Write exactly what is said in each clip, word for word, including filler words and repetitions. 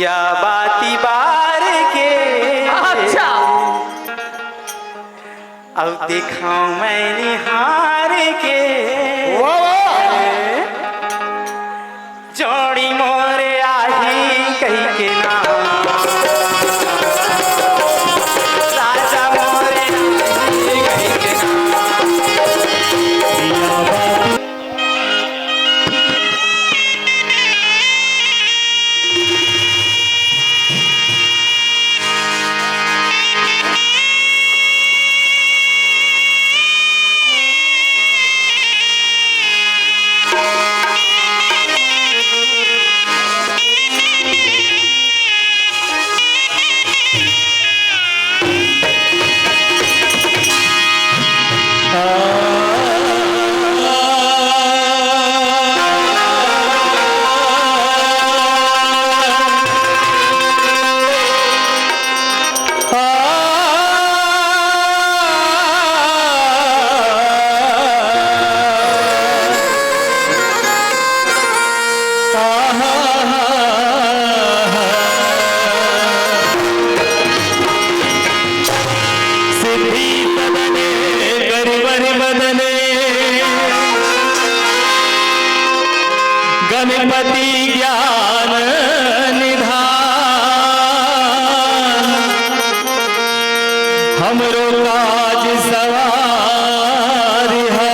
या बाती बार के। अच्छा। अब देखा मैं निहार के। वाह, वाह। जोड़ी मोरे आही कही के ना। राजा मोरे आही कही के ना। सिद्धि सदने करिबरि बदने, गणपति ज्ञान निधान, हमरो काज सवार हो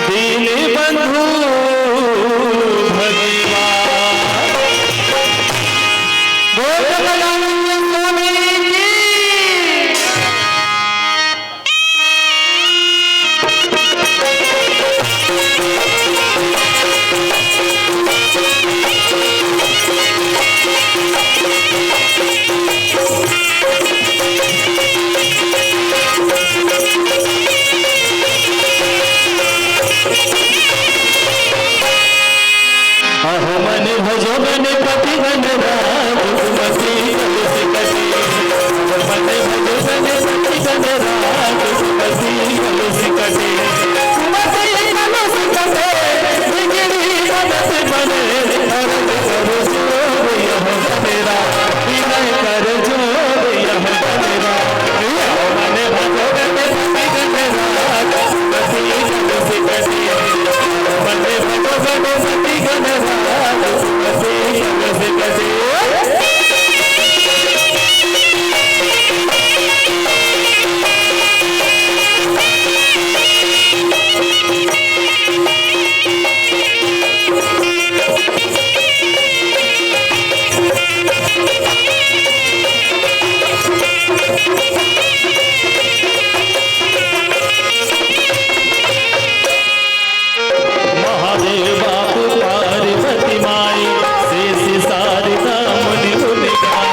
दीन बंधु भगवान। बोल जगन्नाथ स्वामी की। अहो मन भजो गणपति गणराज, सुमति कलश कटे। अहो मन भजो गणपति गणराज, सुमति कलश कटे। सुमति कलश कटे, बिगड़ी मनत बने। अरज करो जोर यह गणराज, विनय कर जोर यह गणराज। अहो मन भजो गणपति गणराज, सुमति कलश कटे। महादेव बाप पार्वती माई, शेष शारदा मुनि गुण गाए।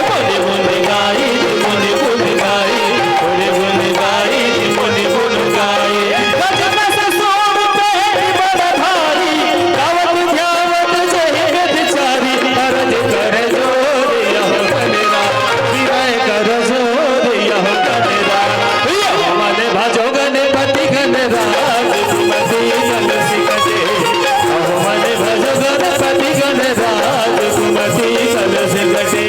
मुनि गुण गाए, मुनि गुण गाए, मुनि गुण गाए, मुनि गुण गाए। गजब से सोम पेट बड़ भारी, गावत ध्यावत जहि गत चारी। अरज कर जोर यह गणराज, विनय कर जोर यह गणराज। यह मन भजो गणपति गणराज, सुमति कलश कटे। अहो मन भजो गणपति गणराज, सुमति कलश कटे।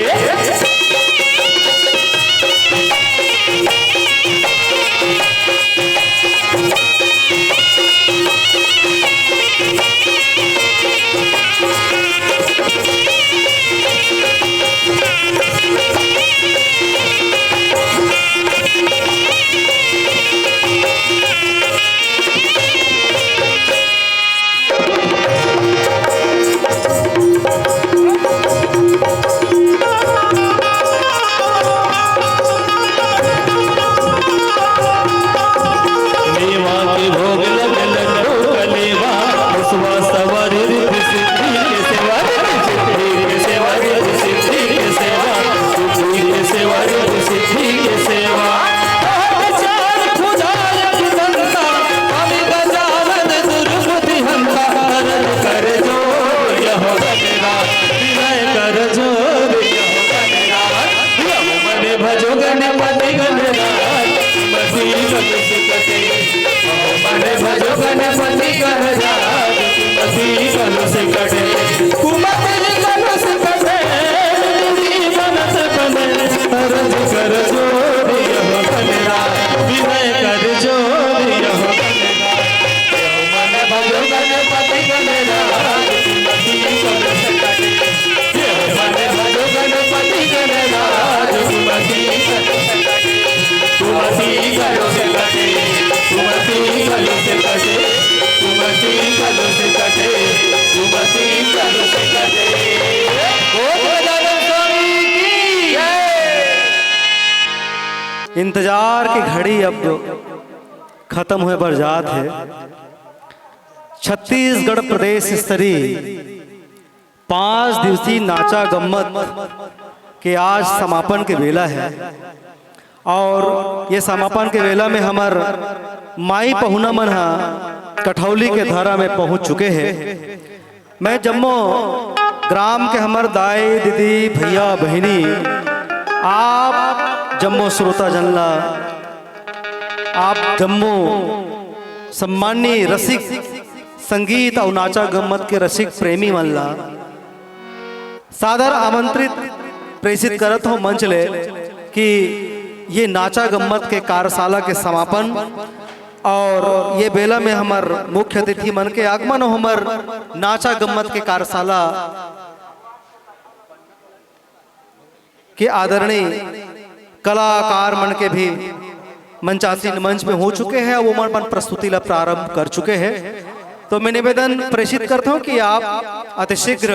मेवा के भोग लग लड्डू कलेवा, मुसवा सवारी रिद्धि सिद्धि के सेवा, रिद्धि सिद्धि के सेवा, रिद्धि सिद्धि के सेवा, रिद्धि सिद्धि के सेवा, रिद्धि सिद्धि के सेवा। चार भुजा एक दंता, कवि गजानन दुर्बुद्धि हंता, अरज कर जोर यह गणराज, विनय कर जोर यह गणराज। यह मन भजो गणपति गणराज, सुमति कलश कटे। यह मन भजो गणपति गणराज, सुमति कलश कुमति कलुष कटे, विनती बनत बने, अरज कर जोर यह बलराज, विनय कर जोर यह बलराज। यह मन भजो गणपति गणराज, कुमति कलुष कटे। यह मन भजो गणपति गणराज, कुमति कलुष कटे। कुमति कलुष कटे, कुमति कलुष कटे, कुमति कलुष कटे, कुमति कलुष कटे। बोल गजानन स्वामी की जय। इंतजार की घड़ी अब खत्म होय बर जात हे। छत्तीसगढ़ प्रदेश स्तरीय पाँच दिवसीय नाचा गम्मत के आज समापन के बेला हे और ये समापन के बेला में हमर माई पहुना मन ह कठौली के धरा में पहुंच चुके हे। मैं जम्मो ग्राम के हमर दाई, दीदी, भैया, बहिनी, आप जम्मो श्रोता जन ला, आप जम्मो सम्माननीय रसिक संगीत अउ नाचा गम्मत के रसिक प्रेमी मन ला सादर आमंत्रित प्रेषित करत हों मंच ले कि ये नाचा गम्मत के कार्यशाला के समापन और ये बेला में हमर मुख्य अतिथि मन के आगमन अउ हमर नाचा गम्मत के कार्यशाला के आदरणीय कलाकार मन के भी मंचासीन मंच में हो चुके हैं, वो मन अपन प्रस्तुति ला प्रारंभ कर चुके हैं। तो मैं निवेदन प्रेषित करता हूं कि आप अतिशीघ्र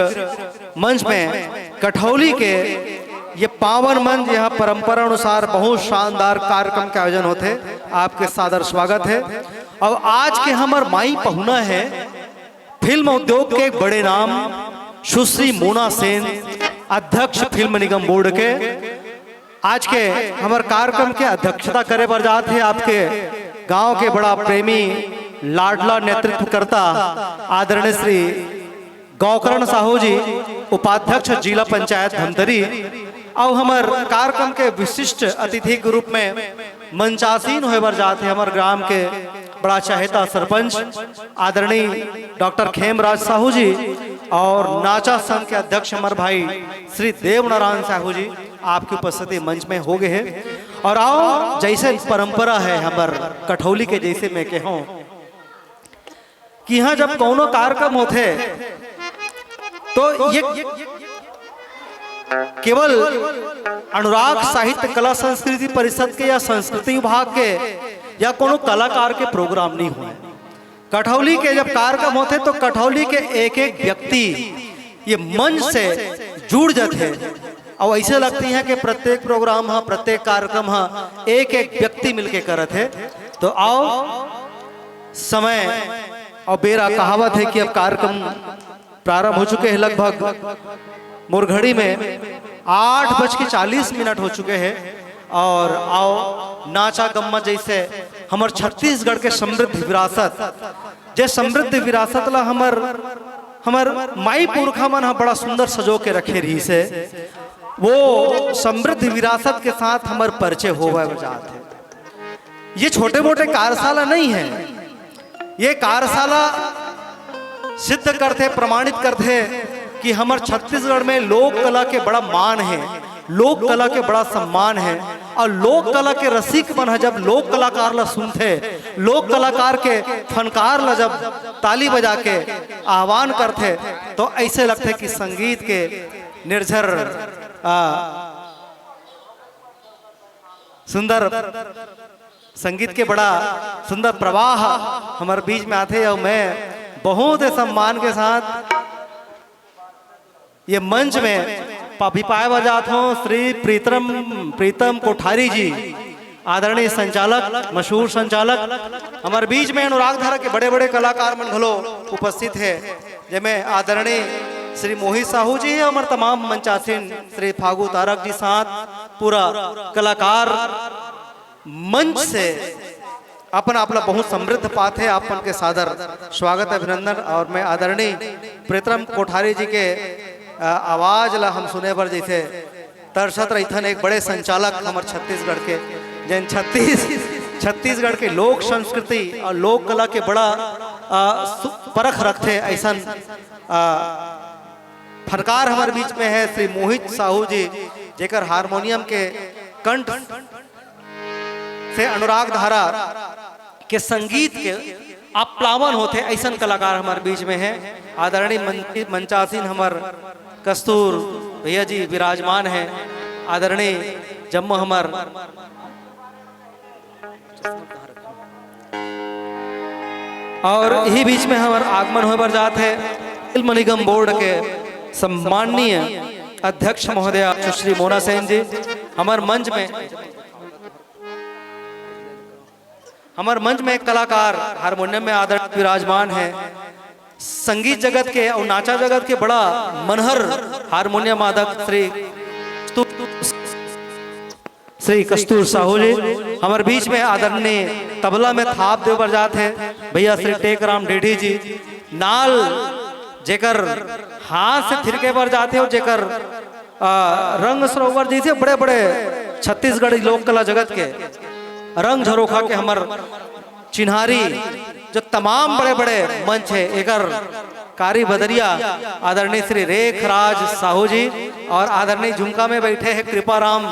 मंच में कठौली के ये पावन मंच, यहाँ परंपरा अनुसार बहुत शानदार कार्यक्रम के आयोजन होते, आपके सादर स्वागत है। और आज के हमर माई पहुना है फिल्म उद्योग के एक बड़े नाम सुश्री मोना सेन, अध्यक्ष फिल्म निगम बोर्ड के, आज के हमर कार्यक्रम के अध्यक्षता करे बर जात हे आपके गांव के बड़ा प्रेमी, लाडला नेतृत्वकर्ता आदरणीय श्री गौकरण साहू जी, उपाध्यक्ष जिला पंचायत धमतरी, अउ हमर कार्यक्रम के विशिष्ट अतिथि के रूप में मंचासीन होय बर जात हे हमर ग्राम के बड़ा चहेता सरपंच आदरणीय डॉक्टर खेमराज साहू जी और नाचा संघ के अध्यक्ष हमर भाई श्री देवनारायण साहू जी, आपकी उपस्थिति मंच में हो गए है। और आओ, जैसे परंपरा है हमर कठौली के, जैसे मैं कहूँ कि यहाँ जब कोनो कार्यक्रम होथे तो ये केवल अनुराग साहित्य कला संस्कृति परिषद के या संस्कृति विभाग के या कोनो कलाकार के प्रोग्राम नहीं होय। कठौली के जब कार्यक्रम होथे तो कठौली के एक एक व्यक्ति ये मंच से जुड़ जाथे। अउ ऐसे लगती है कि प्रत्येक प्रोग्राम ह, प्रत्येक कार्यक्रम ह एक एक व्यक्ति मिलके करत हे। तो आओ, समय अउ बेरा कहावत हे कि अब कार्यक्रम प्रारंभ हो चुके हैं। लगभग मोर घड़ी में आठ बज के चालीस मिनट हो चुके हैं। और आओ, नाचा गम्मत जैसे हमर छत्तीसगढ़ के समृद्ध विरासत, जे समृद्ध विरासत ला हमर, हमर माई पुरखा मन ह बड़ा सुंदर सजो के रखे रहिस हे, वो समृद्ध विरासत के साथ हमर परिचय होवे जात हे। ये छोटे मोटे कार्यशाला नहीं है, ये कार्यशाला सिद्ध करथे, प्रमाणित करथे कि हमर छत्तीसगढ़ में लोक कला के बड़ा मान हे, लोक कला के बड़ा सम्मान हे। और लोक कला के रसिक मन ह जब लोक कलाकार ला सुनथे, लोक कलाकार के फनकार ला जब ताली बजा के आह्वान करथे, तो ऐसे लगथे कि संगीत के निर्झर, आ, सुंदर संगीत के बड़ा सुंदर प्रवाह हमर बीच में आथे। और मैं बहुत ही सम्मान के साथ ये मंच में पापी पाए बजात हूँ श्री प्रीतम प्रीतम कोठारी जी, आदरणीय संचालक, मशहूर संचालक, हमर बीच में अनुराग धारा के बड़े बड़े कलाकार मन घलो उपस्थित है, जेमे आदरणीय श्री मोहित साहू जी है, हमर तमाम मंचासीन श्री फागू तारक जी साथ पूरा कलाकार मंच से अपन आप ला बहुत समृद्ध पाथे। आप मन के सादर स्वागत, अभिनंदन। और मैं आदरणीय प्रीतम कोठारी जी के, अ, आवाज ला हम सुने बर जैसे तरसत रहिथन, एक बड़े संचालक हमर छत्तीसगढ़ के, जैन छत्तीस, छत्तीसगढ़ के लोक संस्कृति और लोक कला के बड़ा अ, सु-, परख रखथे, अइसन, अ, फनकार हमर बीच में हे श्री मोहित साहू जी, जेकर हारमोनियम के कंठ से अनुराग धारा के संगीत के आप्लावन होथे, अइसन कलाकार हमर बीच में हे। आदरणीय मंच-, मंचासीन हमर कस्तूर भैया जी विराजमान हे। आदरणीय जम्मो हमर और इही बीच में हमर आगमन होय बर जात हे फिल्म निगम बोर्ड के सम्माननीय अध्यक्ष महोदया सुश्री मोना सेन जी। हमर मंच में, हमर मंच में एक कलाकार हारमोनियम में आदर विराजमान हे, संगीत जगत के और नाचा जगत के बड़ा मनहर हारमोनियम वादक श्री श्री कस्तूर साहू जी हमर बीच में आदरणीय तबला में थाप दे बर जात हे भैया श्री टेकराम डेढ़ी जी, नाल जेकर हाथ से थिरके बर जात हे और जेकर, आ, रंग सरोवर जैसे बड़े-बड़े छत्तीसगढ़ी लोक कला जगत के रंग झरोखा के हमर चिन्हारी जो तमाम बड़े-बड़े मंच हे, एकर कारी बदरिया आदरणीय श्री रेखराज साहू जी और आदरणीय झुमका में बैठे हैं कृपाराम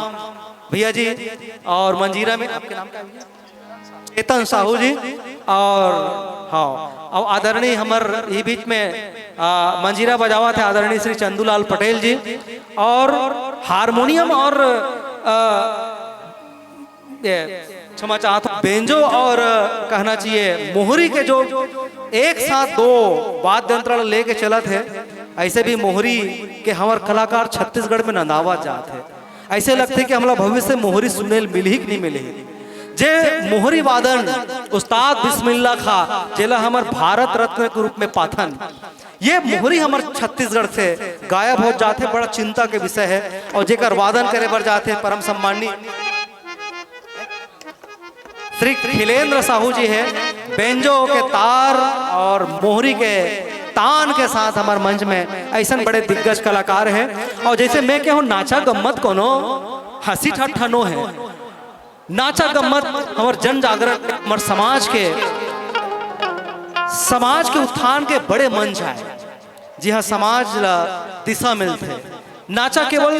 भैया जी और मंजीरा में, आपके नाम क्या है भैया? चेतन साहू जी और, हाँ, और आदरणीय हमर ई बीच में, आ, मंजीरा बजावत हे आदरणीय श्री चंदूलाल पटेल जी और हारमोनियम और, आ, ये, क्षमा चाहत हूँ, बेंजो और, कहना चाहिए, मोहरी के जो एक साथ दो वाद्य यंत्र लेके चलत हे, अइसे भी मोहरी के हमर कलाकार छत्तीसगढ़ में नंदावत जात हे। अइसे लगथे कि हमला भविष्य में मोहरी सुने ल मिलही कि नहीं मिलही। जे मोहरी वादन उस्ताद बिस्मिल्ला खां, जेला हमर भारत रत्न के रूप में पाथन, ये मोहरी हमर छत्तीसगढ़ से गायब हो जात हे, बड़ा चिंता के विषय हे। और जेकर वादन करे बर जात हे परम सम्माननीय श्री खिलेंद्र साहू जी हे, बेंजो के तार और मोहरी के तान के साथ हमर मंच में अइसन बड़े दिग्गज कलाकार हे। और जैसे मैं कहूँ, नाचा गम्मत कोनो हंसी ठट्ठा नो हे। नाचा गम्मत हमर जन जागरण, हमर समाज के, समाज के उत्थान के बड़े मंच आय, जिहां समाज ला दिशा मिलथे। नाचा केवल,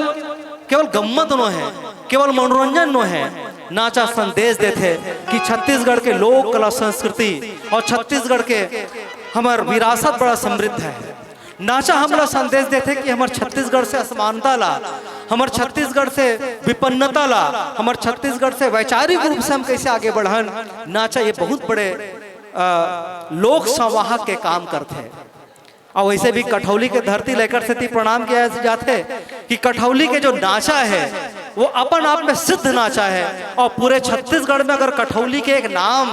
केवल गम्मत नो हे, केवल मनोरंजन नो हे। नाचा संदेश देथे कि छत्तीसगढ़ के लोक कला संस्कृति और छत्तीसगढ़ के हमर विरासत बड़ा समृद्ध हे। नाचा हमला संदेश देथे कि हमर छत्तीसगढ़ से असमानता ला, हमर छत्तीसगढ़ से विपन्नता ला, हमर छत्तीसगढ़ से वैचारिक रूप से हम कैसे आगे बढ़न। नाचा ये बहुत बड़े, अ, लोक संवाहक के काम करथे। और वैसे भी कठौली के धरती लेकर सेती प्रणाम किया जाथे कि कठौली के जो नाचा हे, वो अपन आप में सिद्ध नाचा हे और पूरे छत्तीसगढ़ में अगर कठौली के एक नाम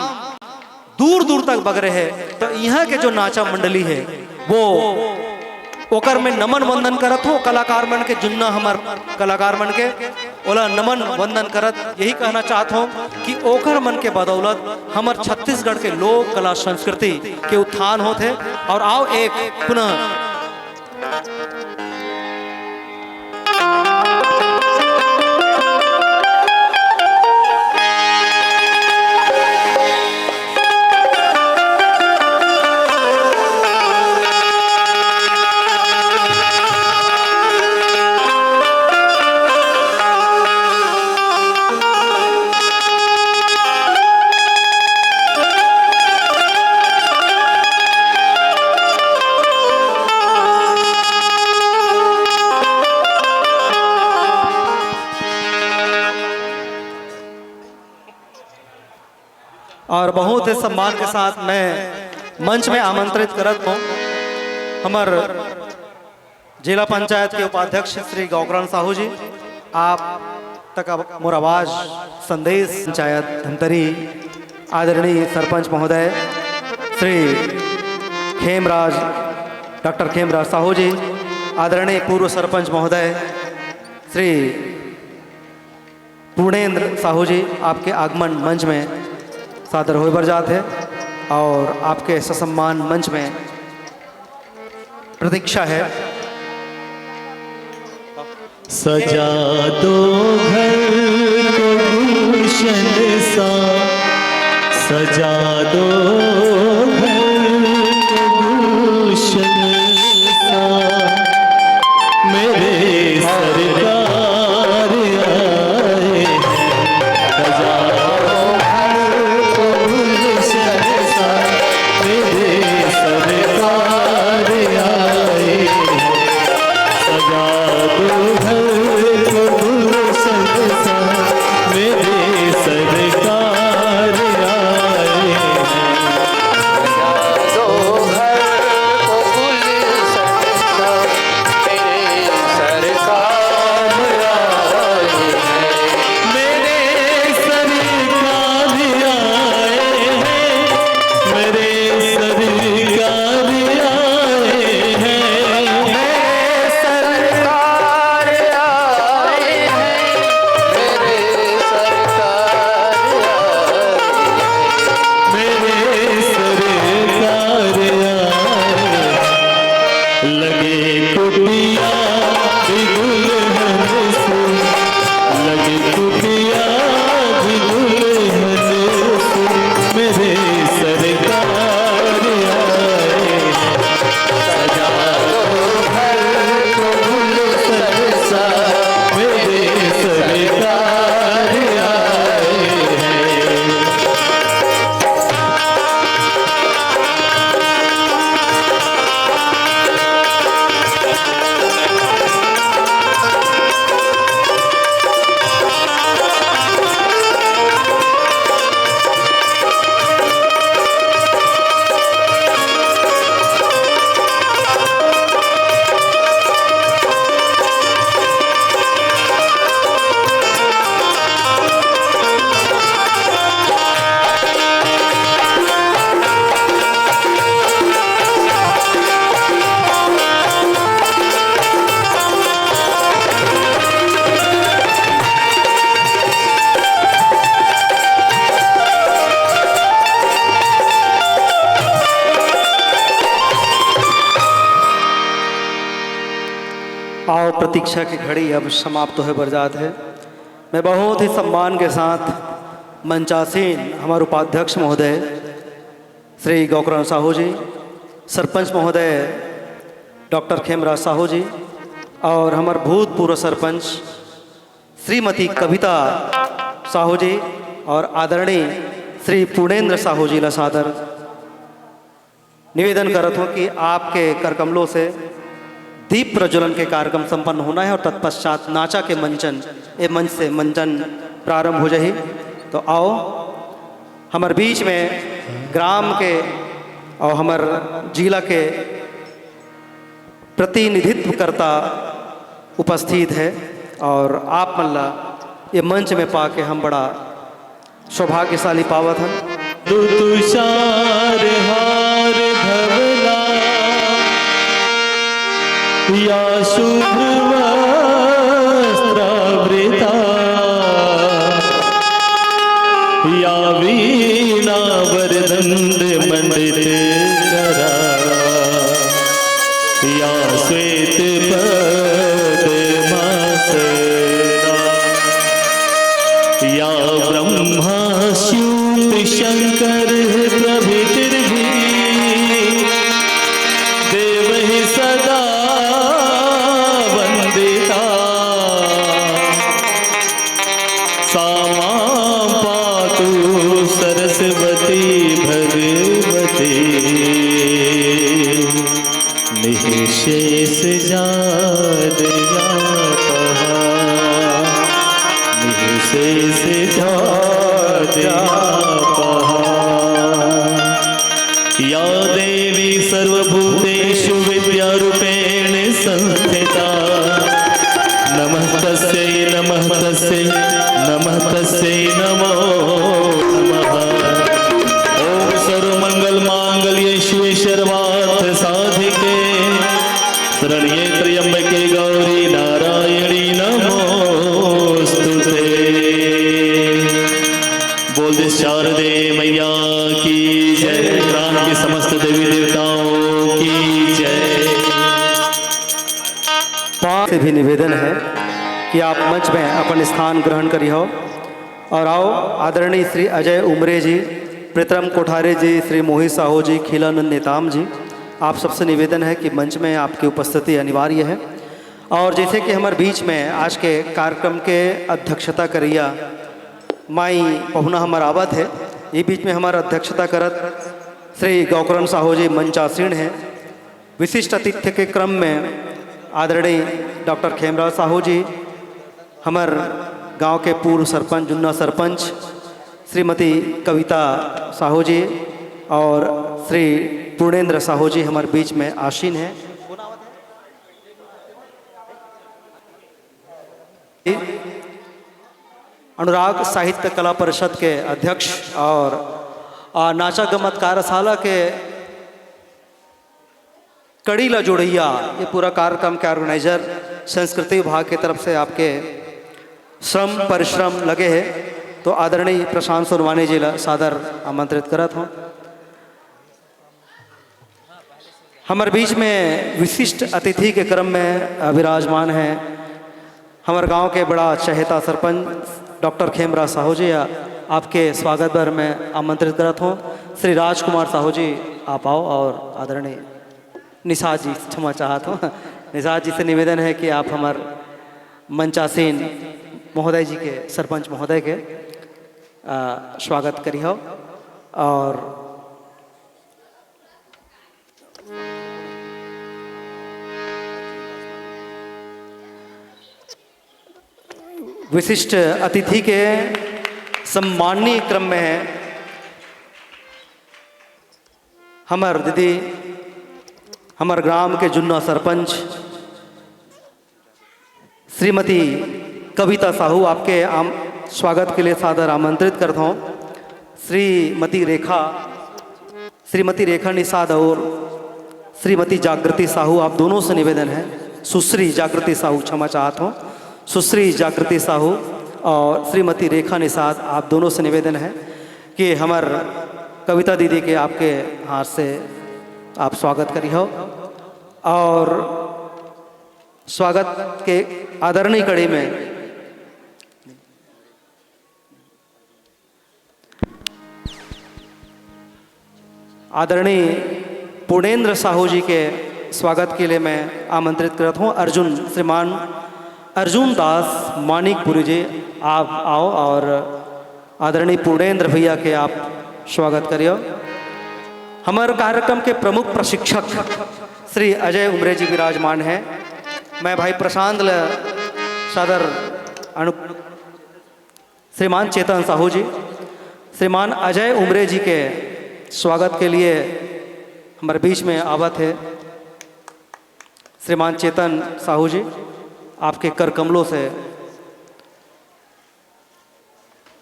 दूर दूर तक बगरे हे, तो इहां के जो नाचा मंडली हे, वो ओकर में नमन वंदन करत हों, कलाकार मन के, जुन्ना हमर कलाकार मन के, ओला नमन वंदन करत यही कहना चाहत हों कि ओकर मन के बदौलत हमर छत्तीसगढ़ के लोक कला संस्कृति के उत्थान होत हे। और आओ एक पुनः और बहुत ही सम्मान के साथ मैं मंच में आमंत्रित करत हों हमर जिला पंचायत के उपाध्यक्ष श्री गौकरण साहू जी, आप तक अब मोर आवाज संदेश पंचायत धमतरी आदरणीय सरपंच महोदय श्री खेमराज, डॉक्टर खेमराज साहू जी, आदरणीय पूर्व सरपंच महोदय श्री पूर्णेंद्र साहू जी, आपके आगमन मंच में सादर होय बर जात हे और आपके ससम्मान मंच में प्रतीक्षा हे। सजा दो घर को गुलशन सा, सजा दो घर लगे कुटिया भी दुल्हन से, लगे कुटिया भी दुल्हन से, मेरे सरकार आए। सजा दो घर को गुलशन सा, मेरे सरकार आए हैं। आओ, प्रतीक्षा की घड़ी अब समाप्त होए बर जात है। मैं बहुत ही सम्मान के साथ मंचासीन हमारे उपाध्यक्ष महोदय श्री गौकरण साहू जी, सरपंच महोदय डॉक्टर खेमराज साहू जी और हमार भूतपूर्व सरपंच श्रीमती कविता साहू जी और आदरणीय श्री पूर्णेंद्र साहू जी ला सादर निवेदन करत हों कि आपके करकमलों से दीप प्रज्वलन के कार्यक्रम संपन्न होना है और तत्पश्चात नाचा के मंचन, ए मंच से मंचन प्रारंभ हो जाही। तो आओ, हमर बीच में ग्राम के और हमर जिला के प्रतिनिधित्वकर्ता उपस्थित है और आप मन ला ये मंच में पाके हम बड़ा सौभाग्यशाली पावत हन। तुषार हार धवला या शुभ्र वस्त्रावृता, या वीणा वरदंड मंडित करा, या श्वेत पद्मासना, या ब्रह्मा शिव शंकर प्रभृतिर्भी देवहि सदा वंदिता। सा मां पातु सरस्वती भगवती। निःशेष जाड्यापहा, निःशेष जाड्यापहा। या देवी सर्वभूतेषु विद्यारूपेण संस्थिता। नमस्तस्यै, नमस्तस्यै, नमस्तस्यै नमो नमः। ओम सर्वमंगल मांगल्ये शिवे सर्वार्थ साधिके, शरण्ये त्र्यंबके गौरी नारायणी नमोस्तुते। बोल दे शारदे मैया की जय, ग्राम की समस्त देवी देवताओं की जय। पांच से भी निवेदन है कि आप मंच में अपन स्थान ग्रहण करिहो और आओ, आदरणीय श्री अजय उमरे जी, प्रीतम कोठारे जी, श्री मोहित साहू जी, खिलानंद नेताम जी, आप सबसे निवेदन है कि मंच में आपकी उपस्थिति अनिवार्य है। और जैसे कि हमारे बीच में आज के कार्यक्रम के अध्यक्षता करिया माई पहुना हमार आवत है, ये बीच में हमार अध्यक्षता करत श्री गौकरण साहू जी मंचासीन हैं। विशिष्ट आतिथ्य के क्रम में आदरणीय डॉक्टर खेमराज साहू जी, हमर गांव के पूर्व सरपंच, जुन्ना सरपंच श्रीमती कविता साहू जी और श्री पूर्णेंद्र साहू जी हमारे बीच में आसीन हैं। अनुराग साहित्य कला परिषद के अध्यक्ष और, आ, नाचा गमत कार्यशाला के कड़ी ला जोड़ैया, ये पूरा कार्यक्रम के ऑर्गेनाइजर संस्कृति विभाग की तरफ से आपके श्रम परिश्रम लगे हैं, तो आदरणीय प्रशांत सोनवानी जी ला सादर आमंत्रित करत हों। हमर बीच में विशिष्ट अतिथि के क्रम में, अ, विराजमान है हमर गांव के बड़ा चहेता सरपंच डॉक्टर खेमराज साहू जी, अ, आपके स्वागत बर मैं आमंत्रित करत हूँ। श्री राजकुमार साहू जी, आप आओ। और आदरणीय निषाद जी, क्षमा चाहत हूँ, निषाद जी से निवेदन है कि आप हमर मंचासीन महोदय जी के, सरपंच महोदय के, अ, स्वागत करिहो। और विशिष्ट अतिथि के सम्माननीय क्रम में है हमर दीदी, हमर ग्राम के जुन्ना सरपंच श्रीमती कविता साहू, आपके आम, स्वागत के लिए सादर आमंत्रित करता हूँ। श्रीमती रेखा, श्रीमती रेखा निषाद और श्रीमती जागृति साहू, आप दोनों से निवेदन है, सुश्री जागृति साहू, क्षमा चाहता हूँ, सुश्री जागृति साहू और श्रीमती रेखा निषाद, आप दोनों से निवेदन है कि हमर कविता दीदी के आपके हाथ से आप स्वागत करिहो। और स्वागत के आदरणीय कड़ी में आदरणीय पूर्णेंद्र साहू जी के स्वागत के लिए मैं आमंत्रित करत हूँ। अर्जुन, श्रीमान अर्जुन दास मानिकपुरी जी, आप आओ और आदरणीय पूर्णेंद्र भैया के आप स्वागत करियो। हमर कार्यक्रम के प्रमुख प्रशिक्षक श्री अजय उमरे जी विराजमान हैं। मैं भाई प्रशांत ल सादर अनु श्रीमान चेतन साहू जी, श्रीमान अजय उमरे जी के स्वागत के लिए हमारे बीच में आवत है। श्रीमान चेतन साहू जी, आपके कर कमलों से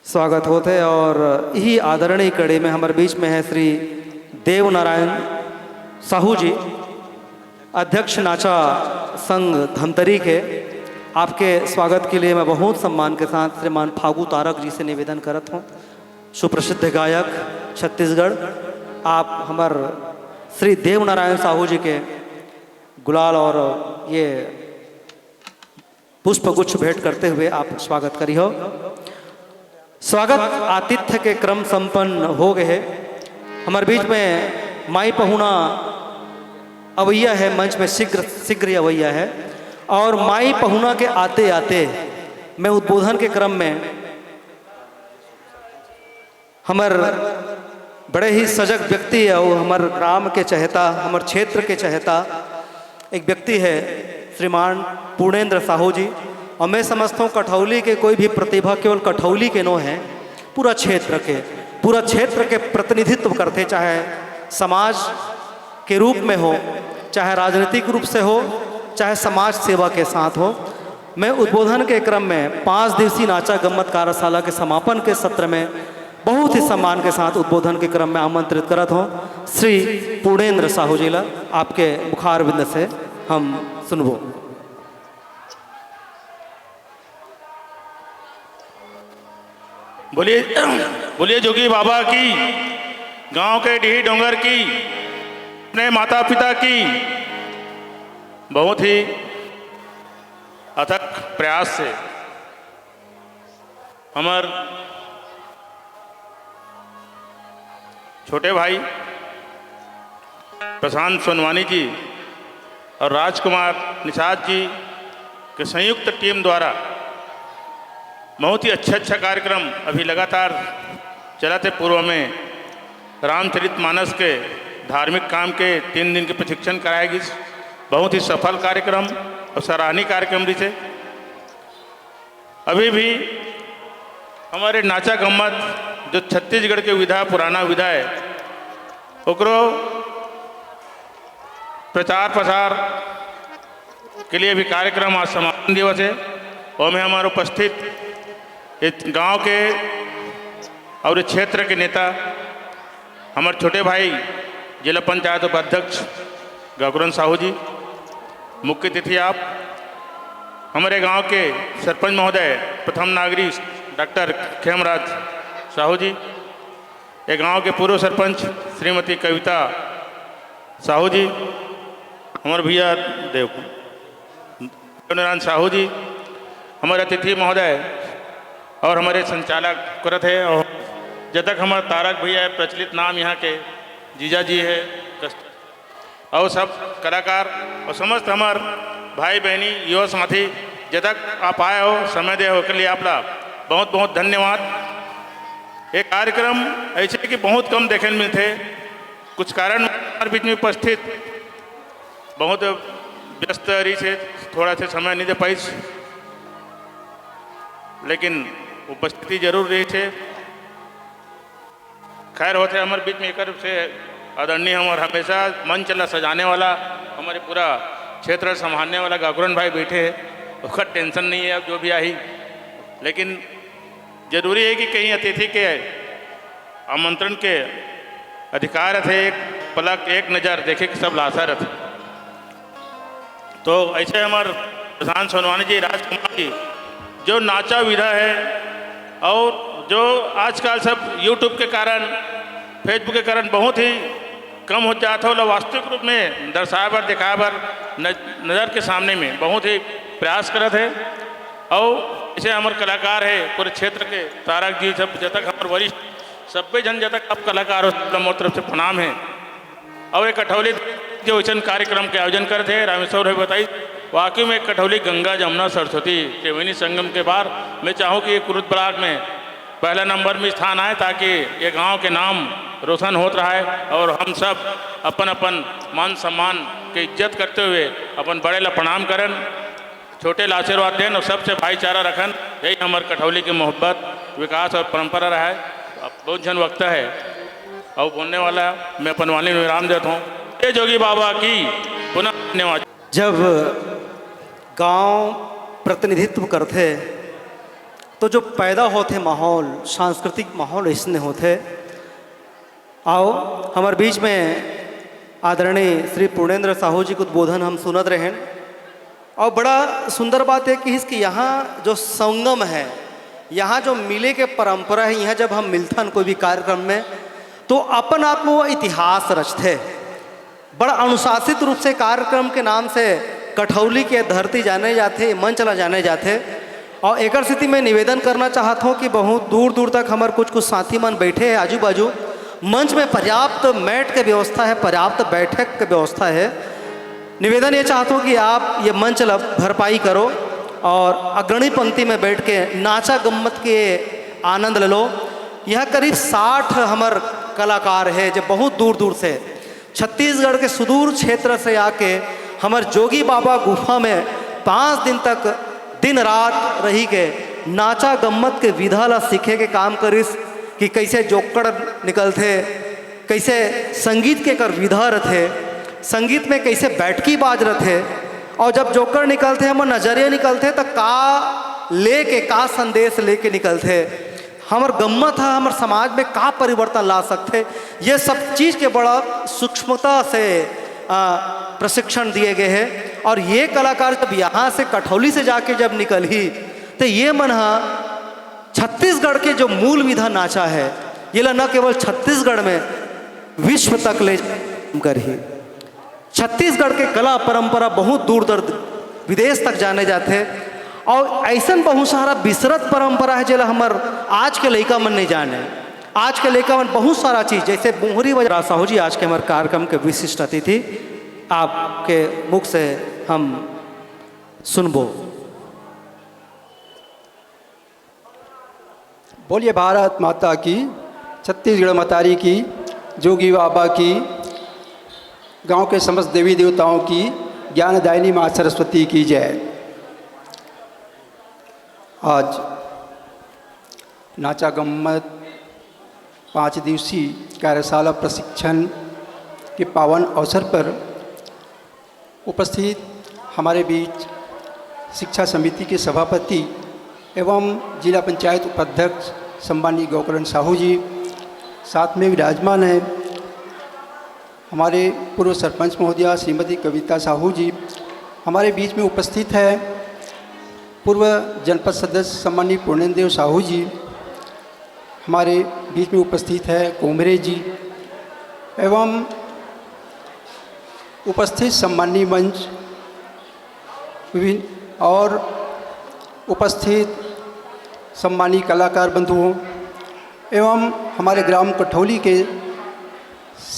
स्वागत होत है। और यही आदरणीय कड़ी में हमारे बीच में है श्री देव नारायण साहू जी, अध्यक्ष नाचा संघ धमतरी के। आपके स्वागत के लिए मैं बहुत सम्मान के साथ श्रीमान फागू तारक जी से निवेदन करत हूँ, सुप्रसिद्ध गायक छत्तीसगढ़, आप हमर श्री देव नारायण साहू जी के गुलाल और ये पुष्प गुच्छ भेंट करते हुए आप स्वागत करिहो। स्वागत आतिथ्य के क्रम संपन्न हो गए है। हमारे बीच में माई पहुना अवैया है, मंच में शीघ्र शीघ्र ही अवैया है। और माई पहुना के आते आते मैं उद्बोधन के क्रम में हमर बड़े ही सजग व्यक्ति है, वो हमर ग्राम के चहेता, हमर क्षेत्र के चहेता एक व्यक्ति है श्रीमान पूर्णेंद्र साहू जी। और मैं समझता हूँ कठौली के कोई भी प्रतिभा केवल कठौली के नो है, पूरा क्षेत्र के, पूरा क्षेत्र के प्रतिनिधित्व करते, चाहे समाज के रूप में हो, चाहे राजनीतिक रूप से हो, चाहे समाज सेवा के साथ हो। मैं उद्बोधन के क्रम में पाँच दिवसीय नाचा गम्मत कार्यशाला के समापन के सत्र में बहुत ही सम्मान के साथ उद्बोधन के क्रम में आमंत्रित करत हूँ श्री पूर्णेंद्र साहू जी ला। आपके मुखारविंद से हम सुनबो। बोलिए, बोलिए जोगी बाबा की, गांव के डीही डोंगर की, अपने माता पिता की। बहुत ही अथक प्रयास से हमर छोटे भाई प्रशांत सोनवानी जी और राजकुमार निषाद जी के संयुक्त टीम द्वारा बहुत ही अच्छा अच्छा कार्यक्रम अभी लगातार चलत हे। पूर्व में रामचरित मानस के धार्मिक काम के तीन दिन के प्रशिक्षण कराए गिस। बहुत ही सफल कार्यक्रम और सराहनीय कार्यक्रम रिहिसे। अभी भी हमारे नाचा गम्मत, जो छत्तीसगढ़ के विधा, पुराना विधा है, ओकरो प्रचार प्रसार के लिए भी कार्यक्रम आज समापन दिवस है। ओमे हमारे उपस्थित इस गांव के और इस क्षेत्र के नेता, हमारे छोटे भाई जिला पंचायत उपाध्यक्ष गौकरण साहू जी, मुख्य अतिथि आप, हमारे गांव के सरपंच महोदय, प्रथम नागरिक डॉक्टर खेमराज साहू जी, ये गांव के पूर्व सरपंच श्रीमती कविता साहू जी, हमर भैया देव, देवनारायण साहू जी, हमर अतिथि महोदय और हमरे संचालक करत हे, और जतक हमर तारक भैया हे, प्रचलित नाम यहाँ के जीजा जी हे, कस-, और सब कलाकार और समस्त हमर भाई बहनी, युवा साथी, जतक आप आए हो, समय दे हो, ओकर लिए आप ला बहुत बहुत धन्यवाद। ये कार्यक्रम ऐसे कि बहुत कम देखे ल मिलथे, कुछ कारण हमारे बीच में उपस्थित बहुत व्यस्त रहिस हे, थोड़ा से समय नहीं दे पाइस, लेकिन उपस्थिति जरूर रहिस हे। खैर होथे, हमारे बीच में एकर से आदरणीय हमर हमेशा मंच ला सजाने वाला, हमारे पूरा क्षेत्र संभालने वाला गाकुरन भाई बैठे हे, ओकर टेंशन नहीं है अब जो भी आही, लेकिन जरूरी है कि कहीं अतिथि के आमंत्रण के अधिकार थे, एक पलक, एक नज़र देखे के सब लाशा रथे। तो ऐसे हमर प्रधान सोनवानी जी, राजकुमार जी, जो नाचा विधा है और जो आजकल सब YouTube के कारण, Facebook के कारण बहुत ही कम हो जात हे, ओला वास्तविक रूप में दर्शाए बर, दिखाए बर न-, नज़र के सामने में बहुत ही प्रयास करत हे। और ऐसे हमर कलाकार हे पूरे क्षेत्र के, तारक जी, सब जतक हमर वरिष्ठ, सब्बे झन जतक आप कलाकार हो, सब ला मोर तरफ से प्रणाम हे। और एक कठौली जो वैसन कार्यक्रम के आयोजन करत हे, रामेश्वर भाई बताई, वाकई में कठौली गंगा, जमुना, सरस्वती, त्रिवेणी संगम के बार मैं चाहूँ कि ये कुरुद ब्लॉक में पहला नंबर में स्थान आए, ताकि ये गांव के नाम रोशन होत रहे और हम सब अपन अपन मान सम्मान के इज्जत करते हुए अपन बड़े ला प्रणाम करन, छोटे ला आशीर्वाद देन और सबसे भाईचारा रखन। यही हमर कठौली के मोहब्बत, विकास और परंपरा रहा है। अब बहुत झन वक्ता है और बोलने वाला, मैं अपन वाणी में विराम देता हूँ। जय जोगी बाबा की। पुनः धन्यवाद। जब गांव प्रतिनिधित्व करथे, तो जो पैदा होथे माहौल, सांस्कृतिक माहौल ऐसने होथे। आओ, हमर बीच में आदरणीय श्री पूर्णेंद्र साहू जी के उद्बोधन हम सुनत रहेन। और बड़ा सुंदर बात है कि इसके यहाँ जो संगम है, यहाँ जो मिले के परंपरा है, यहाँ जब हम मिलथन कोई भी कार्यक्रम में, तो अपन आप में वो इतिहास रचथे। बड़ा अनुशासित रूप से कार्यक्रम के नाम से कठौली के धरती जाने जाथे, मंच ला जाने जाथे। और एकर सेती मैं निवेदन करना चाहत हूँ कि बहुत दूर दूर तक हमर कुछ कुछ साथी मन बैठे हैं आजू बाजू, मंच में पर्याप्त मैट के व्यवस्था है, पर्याप्त बैठक के व्यवस्था है। निवेदन ये चाहत हूँ कि आप ये मंच ला भरपाई करो और अग्रणी पंक्ति में बैठ के नाचा गम्मत के आनंद ले लो। यहाँ करीब साठ हमर कलाकार है जो बहुत दूर दूर से छत्तीसगढ़ के सुदूर क्षेत्र से आके हमर जोगी बाबा गुफा में पाँच दिन तक दिन रात रही के नाचा गम्मत के विधा ला सीखे के काम करिस कि कैसे जोक्कड़ निकलथे, कैसे संगीत के कर विधा रथे, संगीत में कैसे बैठकी बाज रथे, और जब जोक्कड़ निकलथे, हमर नजरिया निकलथे, त का लेके, का संदेश लेके निकलथे, हमर गम्मत ह हमर समाज में का परिवर्तन ला सकथे, ये सब चीज के बड़ा सूक्ष्मता से, आ, प्रशिक्षण दिए गए हैं। और ये कलाकार जब यहाँ से कठौली से जाके जब निकलही, तो ये मन ह छत्तीसगढ़ के जो मूल विधा नाचा है, ये ला न केवल छत्तीसगढ़ में, विश्व तक ले करही। छत्तीसगढ़ के कला परंपरा बहुत दूर दर विदेश तक जाने जाथे, और ऐसन बहुत सारा बिसरत परंपरा है, जेला हमर आज के लइका मन नहीं जाने। आज के लइका मन बहुत सारा चीज, जैसे मोहरी वजरा साहू जी आज के हमारे कार्यक्रम के विशिष्ट अतिथि, आपके मुख से हम सुनबो। बोलिए भारत माता की, छत्तीसगढ़ मतारी की, जोगी बाबा की, गांव के समस्त देवी देवताओं की, ज्ञानदायिनी माँ सरस्वती की जय। आज नाचा गम्मत पाँच दिवसीय कार्यशाला प्रशिक्षण के पावन अवसर पर उपस्थित हमारे बीच शिक्षा समिति के सभापति एवं जिला पंचायत उपाध्यक्ष सम्माननीय गोकरण साहू जी, साथ में विराजमान हैं हमारे पूर्व सरपंच महोदया श्रीमती कविता साहू जी, हमारे बीच में उपस्थित है पूर्व जनपद सदस्य सम्माननीय पूर्णेंद्र देव साहू जी, हमारे बीच में उपस्थित है कोमरे जी एवं उपस्थित सम्माननीय मंच, विभिन्न और उपस्थित सम्माननीय कलाकार बंधुओं एवं हमारे ग्राम कठौली के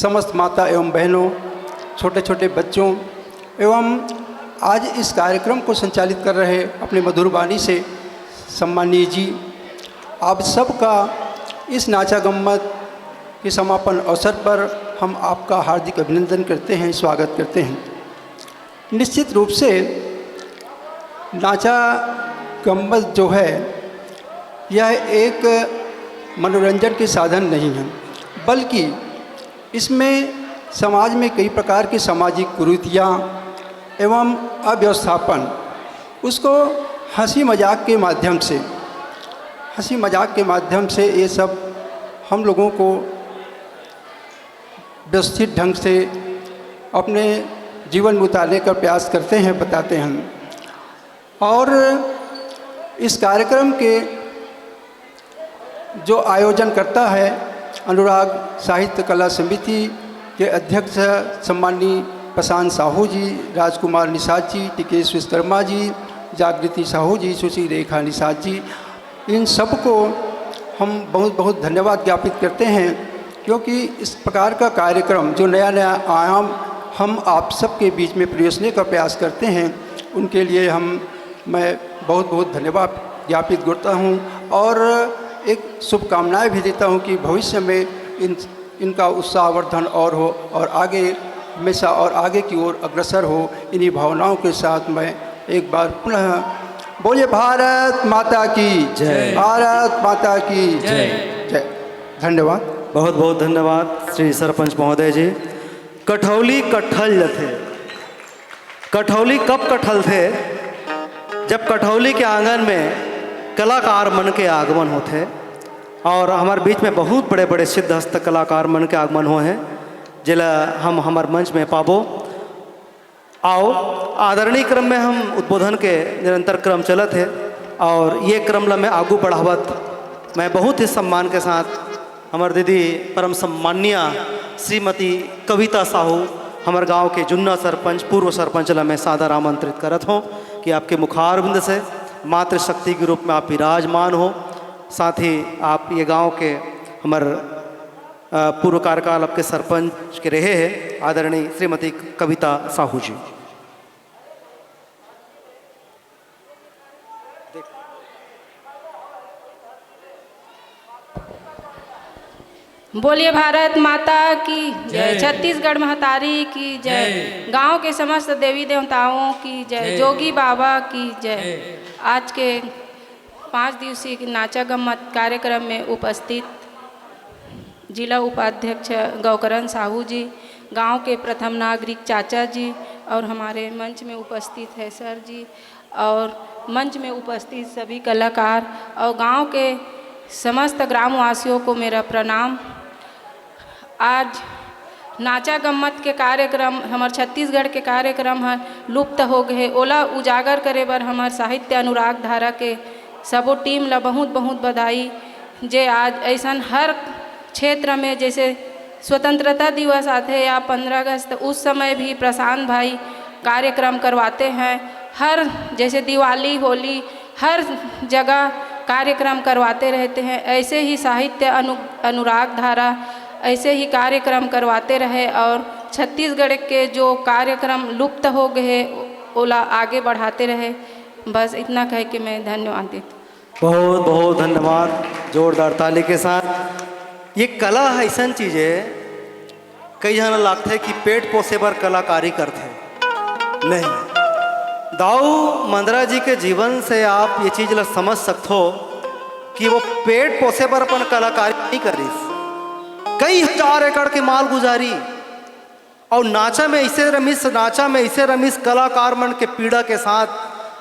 समस्त माता एवं बहनों, छोटे छोटे बच्चों एवं आज इस कार्यक्रम को संचालित कर रहे अपने मधुर वाणी से सम्माननीय जी, आप सबका इस नाचा गम्मत के समापन अवसर पर हम आपका हार्दिक अभिनंदन करते हैं, स्वागत करते हैं। निश्चित रूप से नाचा गम्मत जो है, यह एक मनोरंजन के साधन नहीं है, बल्कि इसमें समाज में कई प्रकार की सामाजिक कुरीतियाँ एवं अव्यवस्थापन, उसको हंसी मजाक के माध्यम से, हंसी मजाक के माध्यम से ये सब हम लोगों को व्यवस्थित ढंग से अपने जीवन में उतारने का प्रयास करते हैं, बताते हैं। और इस कार्यक्रम के जो आयोजन करता है, अनुराग साहित्य कला समिति के अध्यक्ष सम्माननीय प्रशांत साहू जी, राजकुमार निषाद जी, टिकेश विश्वकर्मा जी, जागृति साहू जी, सुश्री रेखा निषाद जी, इन सबको हम बहुत बहुत धन्यवाद ज्ञापित करते हैं, क्योंकि इस प्रकार का कार्यक्रम, जो नया नया आयाम हम आप सबके बीच में परोसने का प्रयास करते हैं, उनके लिए हम, मैं बहुत बहुत धन्यवाद ज्ञापित करता हूँ और एक शुभकामनाएं भी देता हूँ कि भविष्य में इन इनका उत्साहवर्धन और हो और आगे हमेशा और आगे की ओर अग्रसर हो। इन्हीं भावनाओं के साथ मैं एक बार पुनः बोलिए, भारत माता की जय। भारत माता की जय। जय। धन्यवाद। बहुत बहुत धन्यवाद श्री सरपंच महोदय जी। कठौली कठल जथे। कठौली कब कठलथे? जब कठौली के आंगन में कलाकार मन के आगमन होथे और हमारे बीच में बहुत बड़े-बड़े सिद्धहस्त कलाकार मन के आगमन होए हे, जेला हम हमर मंच में पाबो। आओ, आदरणीय क्रम में हम उद्बोधन के निरंतर क्रम चलत हे और ये क्रम ला मैं आगू बढ़ावत मैं बहुत ही सम्मान के साथ हमर दीदी परम सम्माननीय श्रीमती कविता साहू, हमर गांव के जुन्ना सरपंच, पूर्व सरपंच ला मैं सादर आमंत्रित करत हों कि आपके मुखारविंद से मातृशक्ति के रूप में आप विराजमान हो। साथ ही आप ये गांव के हमर, अ, पूर्व कार्यकाल आपके सरपंच के रहे हैं आदरणीय श्रीमती कविता साहू जी। बोलिए भारत माता की जय। जय। छत्तीसगढ़ महतारी की जय। जय। गांव के समस्त देवी देवताओं की जय। जय। जोगी बाबा की जय। जय। आज के पाँच दिवसीय नाचा गम्मत कार्यक्रम में उपस्थित जिला उपाध्यक्ष गौकरण साहू जी, गांव के प्रथम नागरिक चाचा जी और हमारे मंच में उपस्थित है सर जी और मंच में उपस्थित सभी कलाकार और गांव के समस्त ग्रामवासियों को मेरा प्रणाम। आज नाचा गम्मत के कार्यक्रम, हमर छत्तीसगढ़ के कार्यक्रम ह लुप्त हो गए, ओला उजागर करे बर हमर साहित्य अनुराग धारा के सबो टीम ला बहुत बहुत बधाई, जे आज ऐसन हर क्षेत्र में, जैसे स्वतंत्रता दिवस आते या पंद्रह अगस्त, उस समय भी प्रशांत भाई कार्यक्रम करवाते हैं। हर, जैसे दिवाली, होली, हर जगह कार्यक्रम करवाते रहते हैं। ऐसे ही साहित्य अनु अनुराग धारा ऐसे ही कार्यक्रम करवाते रहे और छत्तीसगढ़ के जो कार्यक्रम लुप्त हो गए, ओला आगे बढ़ाते रहे। बस इतना कह के मैं धन्यवाद देती हूँ। बहुत बहुत धन्यवाद, जोरदार ताली के साथ। ये कला ह ऐसन चीज हे, कई झन ल लागथे कि पेट पोसे बर कलाकारी करथे, नहीं। दाऊ मंदरा जी के जीवन से आप ये चीज ल समझ सकथो कि वो पेट पोसे बर अपन कलाकारी नहीं करिस, कई हजार एकड़ के मालगुजारी अउ नाचा में ऐसे रमिस, नाचा में ऐसे रमिस, कलाकार मन के पीड़ा के साथ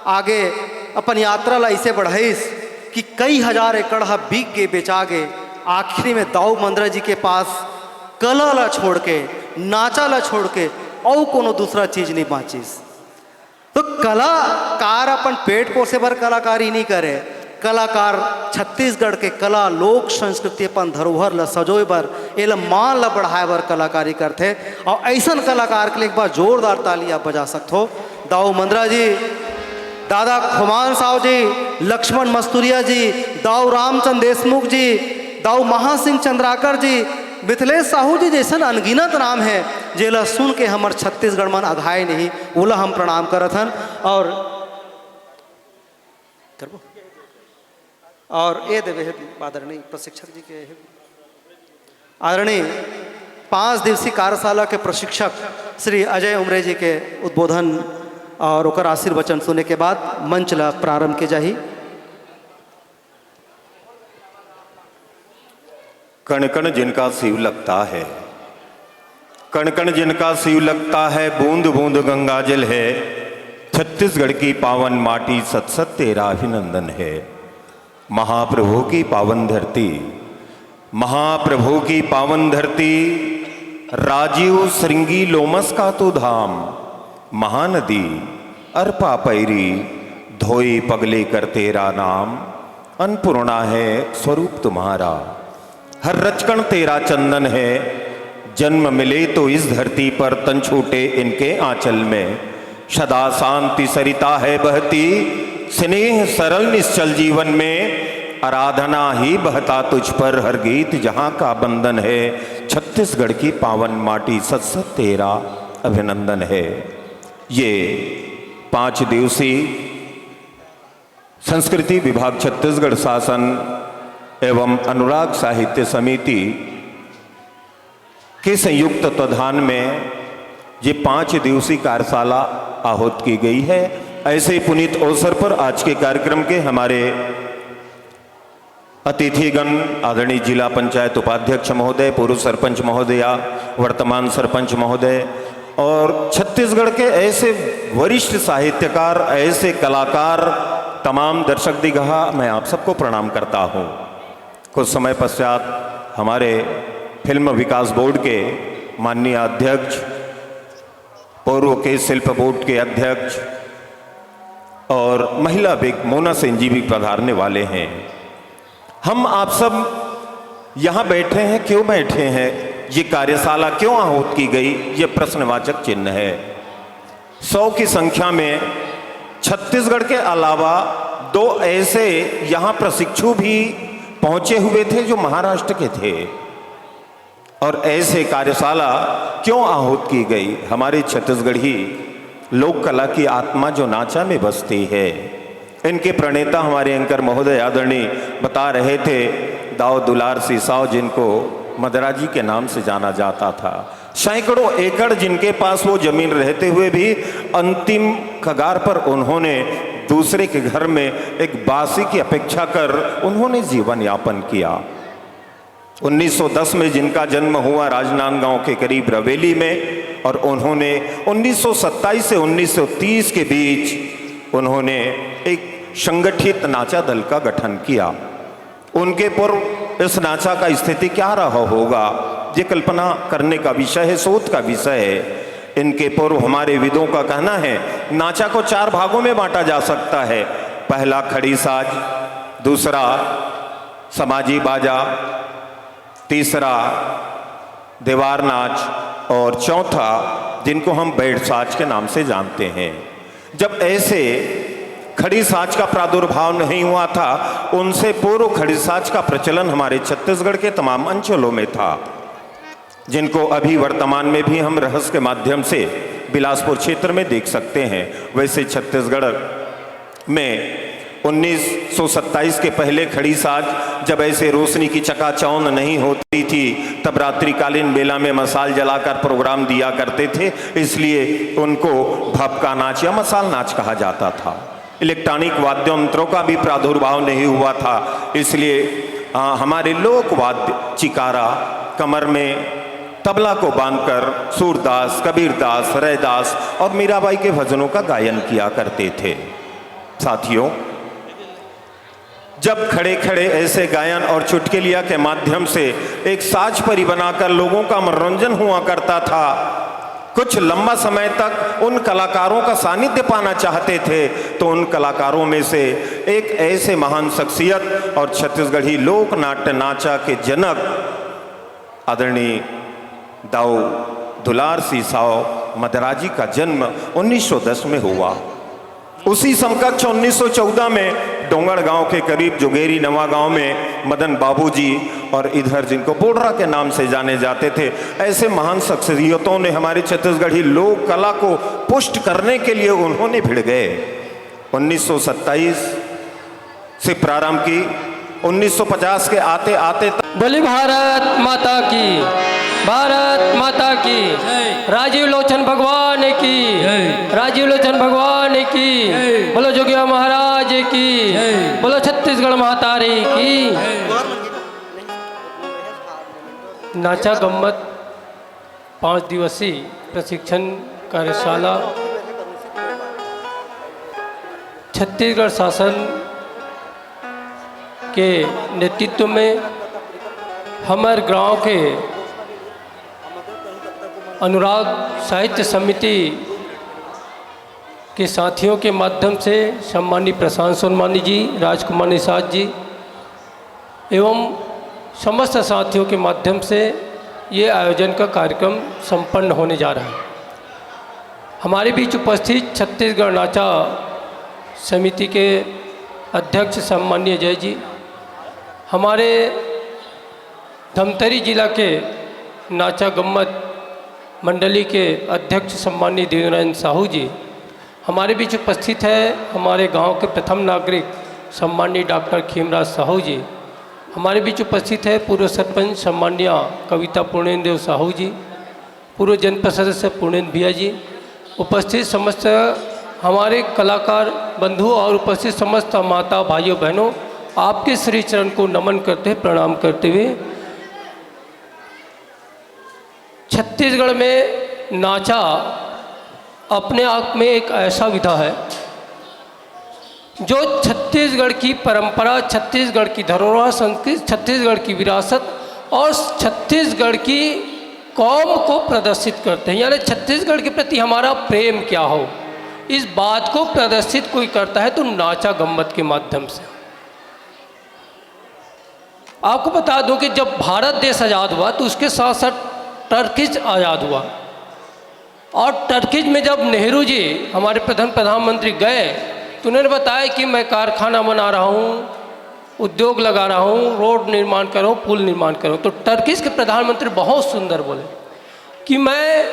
आगे अपन यात्रा ला ऐसे बढ़ाइस कि कई हजार एकड़ ह बिक गे, बेचा गे। आखिरी में दाऊ मंदरा जी के पास कला ला छोड़ के, नाचा ला छोड़ के अउ कोनो दूसरा चीज नहीं बांचिस। तो कलाकार अपन पेट पोसे बर कलाकारी नहीं करे, कलाकार छत्तीसगढ़ के कला, लोक संस्कृति, अपन धरोहर ल सजोए बर, एला मान ल बढ़ाए बर कलाकारी करथे। और ऐसन कलाकार के लिए एक बार जोरदार ताली आप बजा सकथो। दाऊ मंदरा जी, दादा खुमान साव जी, लक्ष्मण मस्तुरिया जी, दाऊ रामचंद देशमुख जी, दाऊ महासिंह चंद्राकर जी, मिथिलेश साहू जी जैसन अनगिनत नाम है, जेला सुन के हमर छत्तीसगढ़ मन अघाए नहीं, ओला हम प्रणाम करत हन। और करबो। और ए देवे हे आदरणीय प्रशिक्षक जी के हे, आदरणीय पाँच दिवसीय कार्यशाला के प्रशिक्षक श्री अजय उमरे जी के उद्बोधन और ओकर आशीर्वचन सुने के बाद मंच ला प्रारंभ के जाही। कण कण जिनका शिव लगता है, कण कण जिनका शिव लगता है, बूंद बूंद गंगाजल है। छत्तीसगढ़ की पावन माटी, सत सत तेरा अभिनंदन है। महाप्रभु की पावन धरती, महाप्रभु की पावन धरती, राजीव श्रृंगी लोमस का तू धाम। महानदी अर्पा पैरी धोई पगले कर तेरा नाम। अन्नपूर्णा है स्वरूप तुम्हारा, हर रचकण तेरा चंदन है। जन्म मिले तो इस धरती पर, तन छूटे इनके आंचल में। सदा शांति सरिता है बहती, स्नेह सरल निश्चल जीवन में। आराधना ही बहता तुझ पर, हर गीत जहां का बंधन है। छत्तीसगढ़ की पावन माटी, सत सत तेरा अभिनंदन है। ये पाँच दिवसीय संस्कृति विभाग छत्तीसगढ़ शासन एवं अनुराग साहित्य समिति के संयुक्त तत्वाधान में ये पाँच दिवसीय कार्यशाला आहूत की गई है। ऐसे पुनीत अवसर पर आज के कार्यक्रम के हमारे अतिथिगण, आदरणीय जिला पंचायत उपाध्यक्ष महोदय, पूर्व सरपंच महोदया, वर्तमान सरपंच महोदय और छत्तीसगढ़ के ऐसे वरिष्ठ साहित्यकार, ऐसे कलाकार, तमाम दर्शक दीघा, मैं आप सबको प्रणाम करता हूँ। कुछ समय पश्चात हमारे फिल्म विकास बोर्ड के माननीय अध्यक्ष, पूर्व के शिल्प बोर्ड के अध्यक्ष और महिला विंग मोना सेन जी भी पधारने वाले हैं। हम आप सब यहाँ बैठे हैं, क्यों बैठे हैं, ये कार्यशाला क्यों आहूत की गई, ये प्रश्नवाचक चिन्ह है। सौ की संख्या में छत्तीसगढ़ के अलावा दो ऐसे यहाँ प्रशिक्षु भी पहुँचे हुए थे जो महाराष्ट्र के थे। और ऐसे कार्यशाला क्यों आहूत की गई? हमारी छत्तीसगढ़ी लोक कला की आत्मा जो नाचा में बसती है। इनके प्रणेता हमारे एंकर महोदय आदरणीय बता रहे थे, दाऊ दुलार सिंह साव, जिनको मदरा जी के नाम से जाना जाता था। सैकड़ों एकड़ जिनके पास वो जमीन रहते हुए भी अंतिम कगार पर उन्होंने दूसरे के घर में एक बासी की अपेक्षा कर उन्होंने जीवन यापन किया। उन्नीस सौ दस में जिनका जन्म हुआ राजनांदगांव के करीब रवेली में, और उन्होंने उन्नीस सौ सत्ताईस से उन्नीस सौ तीस के बीच उन्होंने एक संगठित नाचा दल का गठन किया। उनके पूर्व इस नाचा का स्थिति क्या रहा होगा, ये कल्पना करने का विषय है, शोध का विषय है। इनके पूर्व हमारे विदों का कहना है, नाचा को चार भागों में बांटा जा सकता है। पहला खड़ी साज, दूसरा समाजी बाजा, तीसरा दीवार नाच और चौथा, जिनको हम बैठ साज के नाम से जानते हैं। जब ऐसे खड़ी साज का प्रादुर्भाव नहीं हुआ था, उनसे पूर्व खड़ी साज का प्रचलन हमारे छत्तीसगढ़ के तमाम अंचलों में था, जिनको अभी वर्तमान में भी हम रहस्य के माध्यम से बिलासपुर क्षेत्र में देख सकते हैं। वैसे छत्तीसगढ़ में उन्नीस सौ सत्ताईस के पहले खड़ी साज, जब ऐसे रोशनी की चकाचौंध नहीं होती थी, तब रात्रिकालीन बेला में मसाल जलाकर प्रोग्राम दिया करते थे, इसलिए उनको भपका नाच या मसाल नाच कहा जाता था। इलेक्ट्रॉनिक वाद्य यंत्रों का भी प्रादुर्भाव नहीं हुआ था, इसलिए, आ, हमारे लोक वाद्य चिकारा, कमर में तबला को बांधकर सूरदास, कबीरदास, रैदास और मीराबाई के भजनों का गायन किया करते थे। साथियों, जब खड़े खड़े ऐसे गायन और चुटकुलिया के माध्यम से एक साज परी बनाकर लोगों का मनोरंजन हुआ करता था, कुछ लंबा समय तक उन कलाकारों का सानिध्य पाना चाहते थे, तो उन कलाकारों में से एक ऐसे महान शख्सियत और छत्तीसगढ़ी लोक नाट्य नाचा के जनक आदरणीय दाऊ दुलार सिंह साव मदराजी का जन्म उन्नीस सौ दस में हुआ। उसी समकक्ष उन्नीस सौ चौदह में डोंगरगांव के करीब जोगेरी नवा गांव में मदन बाबू जी और इधर जिनको बोडरा के नाम से जाने जाते थे, ऐसे महान शख्सियतों ने हमारी छत्तीसगढ़ी लोक कला को पुष्ट करने के लिए उन्होंने भिड़ गए। उन्नीस सौ सत्ताईस से प्रारंभ की, उन्नीस सौ पचास के आते आते तक बोली भारत माता की, भारत माता की, राजीव लोचन भगवान की, राजीव लोचन भगवान की, बोलो जोगिया महाराज की, बोलो छत्तीसगढ़ महतारी की। नाचा गम्मत पाँच दिवसीय प्रशिक्षण कार्यशाला छत्तीसगढ़ शासन के नेतृत्व में हमर गांव के अनुराग साहित्य समिति के साथियों के माध्यम से सम्माननीय प्रशांत सोनवानी जी, राजकुमार निषाद जी एवं समस्त साथियों के माध्यम से ये आयोजन का कार्यक्रम संपन्न होने जा रहा है। हमारे बीच उपस्थित छत्तीसगढ़ नाचा समिति के अध्यक्ष सम्माननीय अजय जी, हमारे धमतरी जिला के नाचा गम्मत मंडली के अध्यक्ष सम्माननीय देवनारायण साहू जी, हमारे बीच उपस्थित है हमारे गांव के प्रथम नागरिक सम्माननीय डॉक्टर खेमराज साहू जी, हमारे बीच उपस्थित है पूर्व सरपंच सम्माननीय कविता पूर्णेंद्र देव साहू जी, पूर्व जनपद सदस्य पूर्णेंद्र भैया जी, उपस्थित समस्त हमारे कलाकार बंधु और उपस्थित समस्त माता भाइयों बहनों, आपके श्री चरण को नमन करते हुए, प्रणाम करते हुए, छत्तीसगढ़ में नाचा अपने आप में एक ऐसा विधा है जो छत्तीसगढ़ की परंपरा, छत्तीसगढ़ की धरोहर, संस्कृति, छत्तीसगढ़ की विरासत और छत्तीसगढ़ की कौम को प्रदर्शित करते हैं। यानी छत्तीसगढ़ के प्रति हमारा प्रेम क्या हो, इस बात को प्रदर्शित कोई करता है तो नाचा गम्मत के माध्यम से। आपको बता दूं कि जब भारत देश आज़ाद हुआ तो उसके साथ साथ टर्किश आज़ाद हुआ। और टर्किश में जब नेहरू जी, हमारे प्रथम प्रधानमंत्री, गए तो उन्होंने बताया कि मैं कारखाना बना रहा हूँ, उद्योग लगा रहा हूँ, रोड निर्माण कर रहा हूँ, पुल निर्माण कर रहा हूँ। तो टर्किश के प्रधानमंत्री बहुत सुंदर बोले कि मैं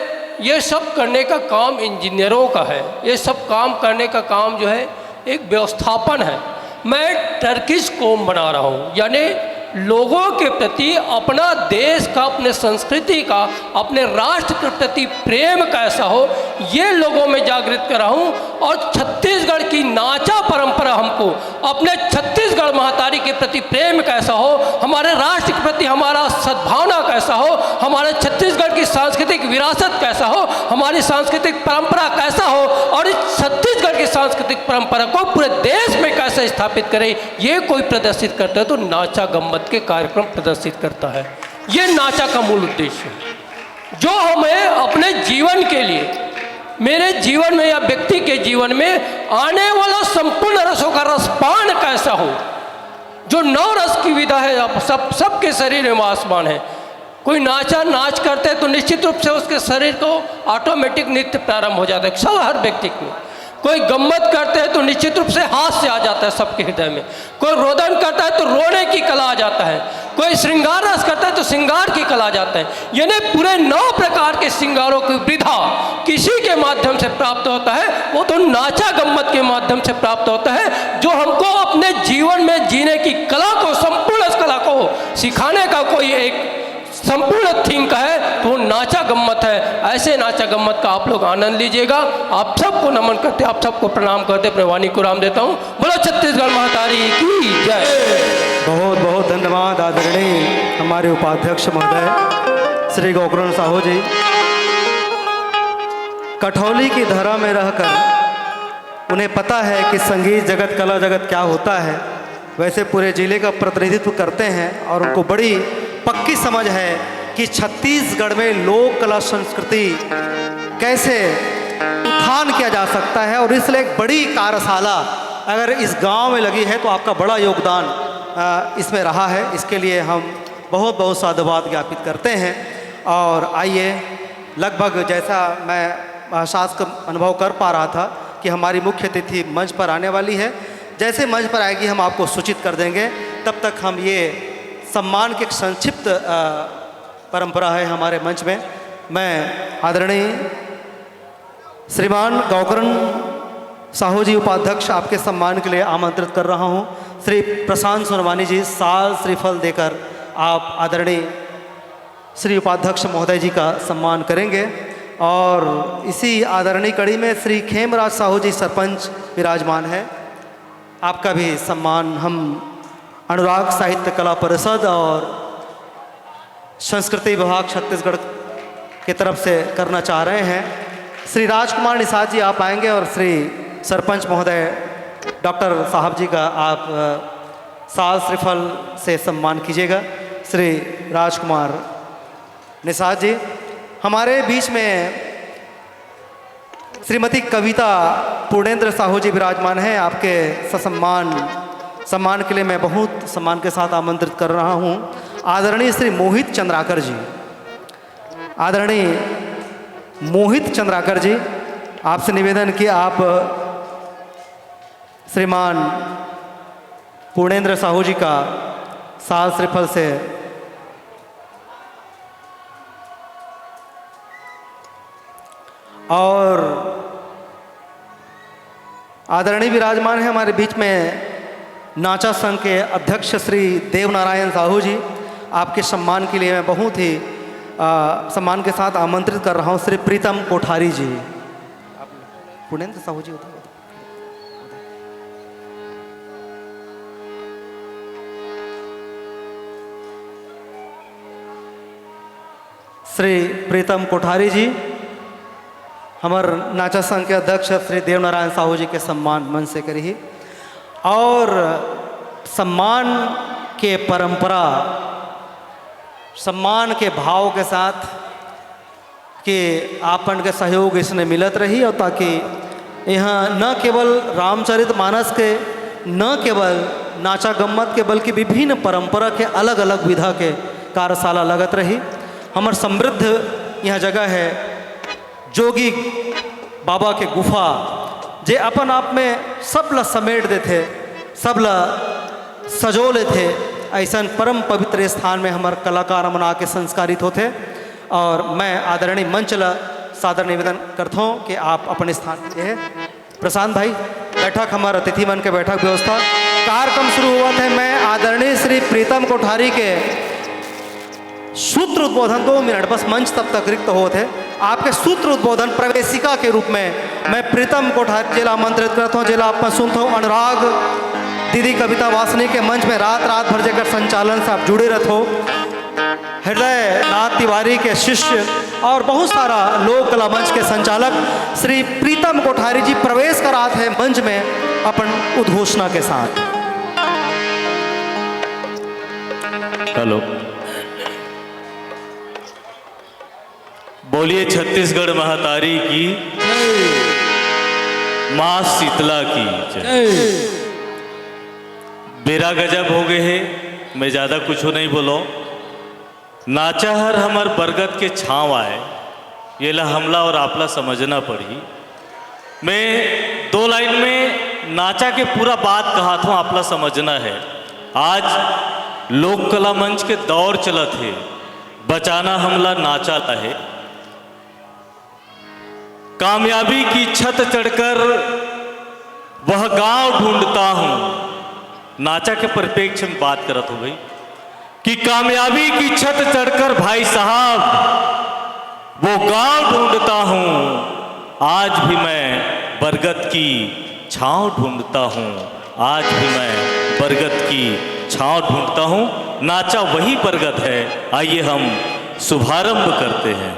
ये सब करने का काम इंजीनियरों का है, ये सब काम करने का काम जो है एक व्यवस्थापन है। मैं टर्किश कौम बना रहा हूँ, यानी लोगों के प्रति अपना देश का, अपने संस्कृति का, अपने राष्ट्र के प्रति प्रेम कैसा हो, ये लोगों में जागृत कर रहा हूँ। और छत्तीसगढ़ की नाचा परंपरा हमको अपने छत्तीसगढ़ महतारी के प्रति प्रेम कैसा हो, हमारे राष्ट्र के प्रति हमारा सद्भावना कैसा हो, हमारे छत्तीसगढ़ की सांस्कृतिक विरासत कैसा हो, हमारी सांस्कृतिक परंपरा कैसा हो और इस छत्तीसगढ़ की सांस्कृतिक परंपरा को पूरे देश में कैसे स्थापित करें, ये कोई प्रदर्शित करता है तो नाचा गम्मत के कार्यक्रम प्रदर्शित करता है। ये नाचा का मूल उद्देश्य है, जो हमें अपने जीवन के लिए, मेरे जीवन में या व्यक्ति के जीवन में आने वाला संपूर्ण रसों का रसपान कैसा हो। जो नौ रस की विधा है, आप सब, सबके शरीर में विराजमान है। कोई नाचा नाच करते हैं तो निश्चित रूप से उसके शरीर को ऑटोमेटिक नृत्य प्रारंभ हो जाता है, सब, हर व्यक्ति को। कोई गम्मत करते हैं तो निश्चित रूप से हास्य आ जाता है सबके हृदय में। कोई रोदन करता है तो रोने की कला आ जाता है, कोई श्रृंगार रस करता है तो श्रृंगार की कला आ जाता है। यानी पूरे नौ प्रकार के श्रृंगारों की विधा किसी के माध्यम से प्राप्त होता है, वो तो नाचा गम्मत के माध्यम से प्राप्त होता है, जो हमको अपने जीवन में जीने की कला को, संपूर्ण इस कला को सिखाने का कोई एक संपूर्ण थीम का है तो वो नाचा गम्मत है। ऐसे नाचा गम्मत का आप लोग आनंद लीजिएगा। आप सबको नमन करते, आप सबको प्रणाम करते, अपने वाणी को राम देता हूँ। बोलो छत्तीसगढ़ महतारी की जय। बहुत बहुत धन्यवाद आदरणीय हमारे उपाध्यक्ष महोदय श्री गोकर्ण साहू जी। कठौली की धरा में रहकर उन्हें पता है कि संगीत जगत, कला जगत क्या होता है। वैसे पूरे जिले का प्रतिनिधित्व करते हैं और उनको बड़ी पक्की समझ है कि छत्तीसगढ़ में लोक कला संस्कृति कैसे उत्थान किया जा सकता है, और इसलिए एक बड़ी कार्यशाला अगर इस गांव में लगी है तो आपका बड़ा योगदान अ, इसमें रहा है। इसके लिए हम बहुत बहुत साधुवाद ज्ञापित करते हैं। और आइए, लगभग जैसा मैं अ, शासक अनुभव कर पा रहा था कि हमारी मुख्य अतिथि मंच पर आने वाली है। जैसे मंच पर आएगी, हम आपको सूचित कर देंगे। तब तक हम ये सम्मान की एक संक्षिप्त अ, परंपरा है हमारे मंच में। मैं आदरणीय श्रीमान गौकरण साहू जी उपाध्यक्ष आपके सम्मान के लिए आमंत्रित कर रहा हूं। श्री प्रशांत सोनवानी जी साल श्रीफल देकर आप आदरणीय श्री उपाध्यक्ष महोदय जी का सम्मान करेंगे। और इसी आदरणीय कड़ी में श्री खेमराज साहू जी सरपंच विराजमान है, आपका भी सम्मान हम अनुराग साहित्य कला परिषद और संस्कृति विभाग छत्तीसगढ़ की तरफ से करना चाह रहे हैं। श्री राजकुमार निषाद जी आप आएंगे और श्री सरपंच महोदय डॉक्टर साहब जी का आप अ, साल श्रीफल से सम्मान कीजिएगा। श्री राजकुमार निषाद जी, हमारे बीच में श्रीमती कविता पूर्णेंद्र साहू जी विराजमान हैं। आपके ससम्मान सम्मान के लिए मैं बहुत सम्मान के साथ आमंत्रित कर रहा हूं आदरणीय श्री मोहित चंद्राकर जी। आदरणीय मोहित चंद्राकर जी, आपसे निवेदन कि आप श्रीमान पूर्णेंद्र साहू जी का साल श्रीफल से और आदरणीय विराजमान है हमारे बीच में नाचा संघ के अध्यक्ष श्री देवनारायण साहू जी। आपके सम्मान के लिए मैं बहुत ही अ, सम्मान के साथ आमंत्रित कर रहा हूं श्री प्रीतम कोठारी जी। पूर्णेंद्र साहू जी उधर। श्री प्रीतम कोठारी जी हमर नाचा संघ के अध्यक्ष श्री देवनारायण साहू जी के सम्मान मंच से करिही। और सम्मान के परंपरा, सम्मान के भाव के साथ कि आपन के सहयोग इसने मिलत रही और ताकि यहाँ न केवल रामचरित मानस के, न केवल नाचा गम्मत के, बल्कि विभिन्न परंपरा के अलग अलग विधा के कार्यशाला लगत रही। हमर समृद्ध यहाँ जगह है जोगी बाबा के गुफा, जे अपन आप में सब ला समेट देथे, सब ला सजो लेथे। ऐसन परम पवित्र स्थान में हमर कलाकार मन आके संस्कारित होथे। और मैं आदरणीय मंच ला सादर निवेदन करथों कि आप अपन स्थान पे है। प्रशांत भाई, बैठक हमर अतिथि मन के बैठक व्यवस्था कार्यक्रम शुरू हुआ थे। मैं आदरणीय श्री प्रीतम कोठारी के सूत्र उद्बोधन दो मिनट बस मंच तब तक रिक्त होत है। आपके सूत्र उद्बोधन प्रवेशिका के रूप में मैं प्रीतम कोठारी जेला आमंत्रित करत हूँ, जेला आप सुनत हो अनुराग दीदी कविता वासनी के मंच में रात रात भर जेकर संचालन से आप जुड़े रहत हो। हृदय नाथ तिवारी के शिष्य और बहुत सारा लोक कला मंच के संचालक श्री प्रीतम कोठारी जी प्रवेश करात है मंच में अपन उद्घोषणा के साथ। हेलो, बोलिए छत्तीसगढ़ महतारी की, माँ शीतला की जय। बेरा गजब हो गए है, मैं ज्यादा कुछ नहीं बोलो। नाचा हर हमर बरगद के छांव आए, ये ला हमला और आपला समझना पड़ी। मैं दो लाइन में नाचा के पूरा बात कहा था, आपला समझना है। आज लोक कला मंच के दौर चलत है, बचाना हमला नाचा ला है। कामयाबी की छत चढ़कर वह गांव ढूंढता हूं। नाचा के परिप्रेक्ष्य में बात करत हो भाई कि कामयाबी की छत चढ़कर भाई साहब वो गांव ढूंढता हूं। आज भी मैं बरगद की छांव ढूंढता हूं। आज भी मैं बरगद की छांव ढूंढता हूं। नाचा वही बरगद है। आइए हम शुभारंभ करते हैं।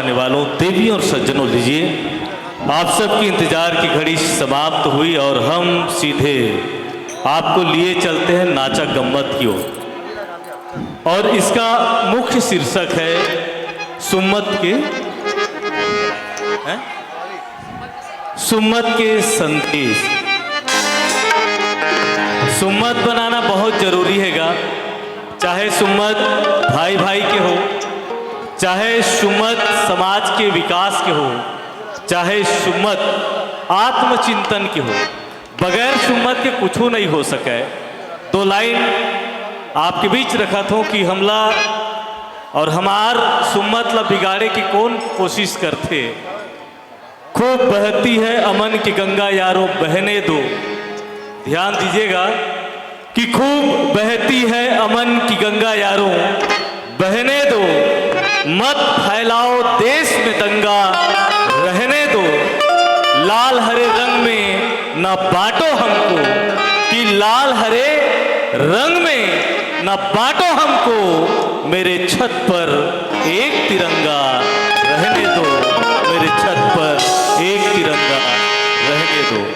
आने वालों, देवी और सज्जनों, लीजिए, आप सबकी इंतजार की घड़ी समाप्त हुई और हम सीधे आपको लिए चलते हैं नाचा गम्मत की ओर। और इसका मुख्य शीर्षक है सुम्मत के, हैं? सुम्मत के संदेश। सुम्मत बनाना बहुत जरूरी हैगा, चाहे सुम्मत भाई भाई के हो, चाहे सुम्मत समाज के विकास के हो, चाहे सुम्मत आत्मचिंतन के हो। बगैर सुम्मत के कुछू नहीं हो सके। दो लाइन आपके बीच रखत हों कि हमला और हमार सुम्मत ला बिगाड़े की कौन कोशिश करथे। खूब बहती है अमन की गंगा यारों, बहने दो। ध्यान दीजिएगा कि खूब बहती है अमन की गंगा यारों, बहने दो, मत फैलाओ देश में दंगा, रहने दो। लाल हरे रंग में ना बांटो हमको, कि लाल हरे रंग में ना बांटो हमको। मेरे छत पर एक तिरंगा रहने दो, मेरे छत पर एक तिरंगा रहने दो।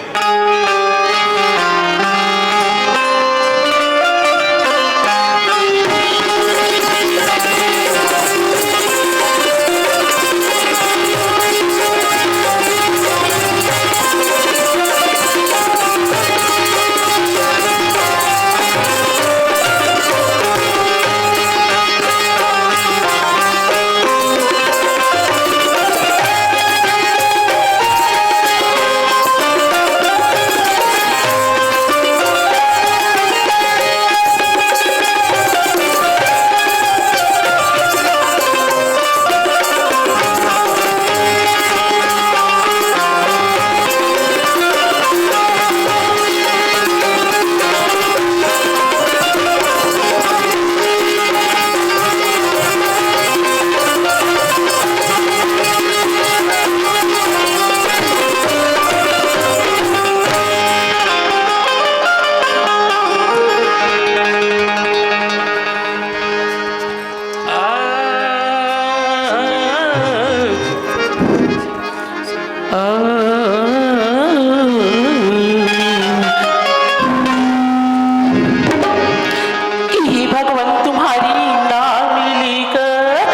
कि भगवान तुम्हारी नाम लेकर,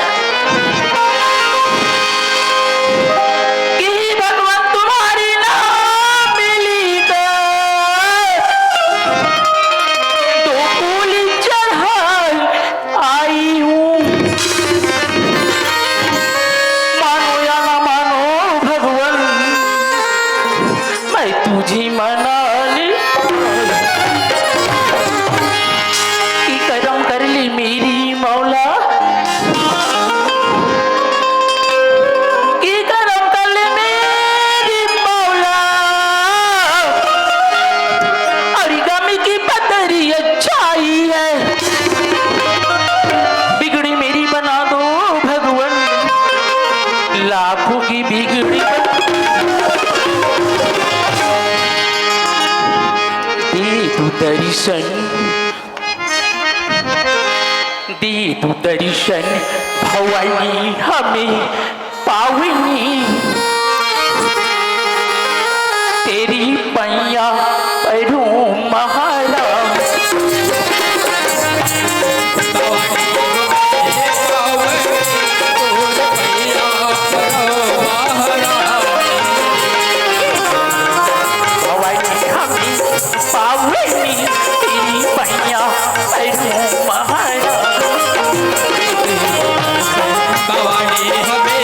कि भगवान तुम्हारी नाम लेकर दो फूल चढ़ाई आई हूँ। मानो या ना मानो भगवान, मैं तुझे मना ले। कि करम कर ली मेरी मौला, कि करम कर ली मेरी मौला। अरे गम की पतरी अच्छाई है, बिगड़ी मेरी बना दो भगवान, लाखों की बिगड़ी बना दे तू दर्शन, दे तू दर्शन भवानी हमें पावनी, तेरी पैया परूं महाराज। भवानी हमें पावनी, तेरी पैया परूं महाराज। भवानी हमें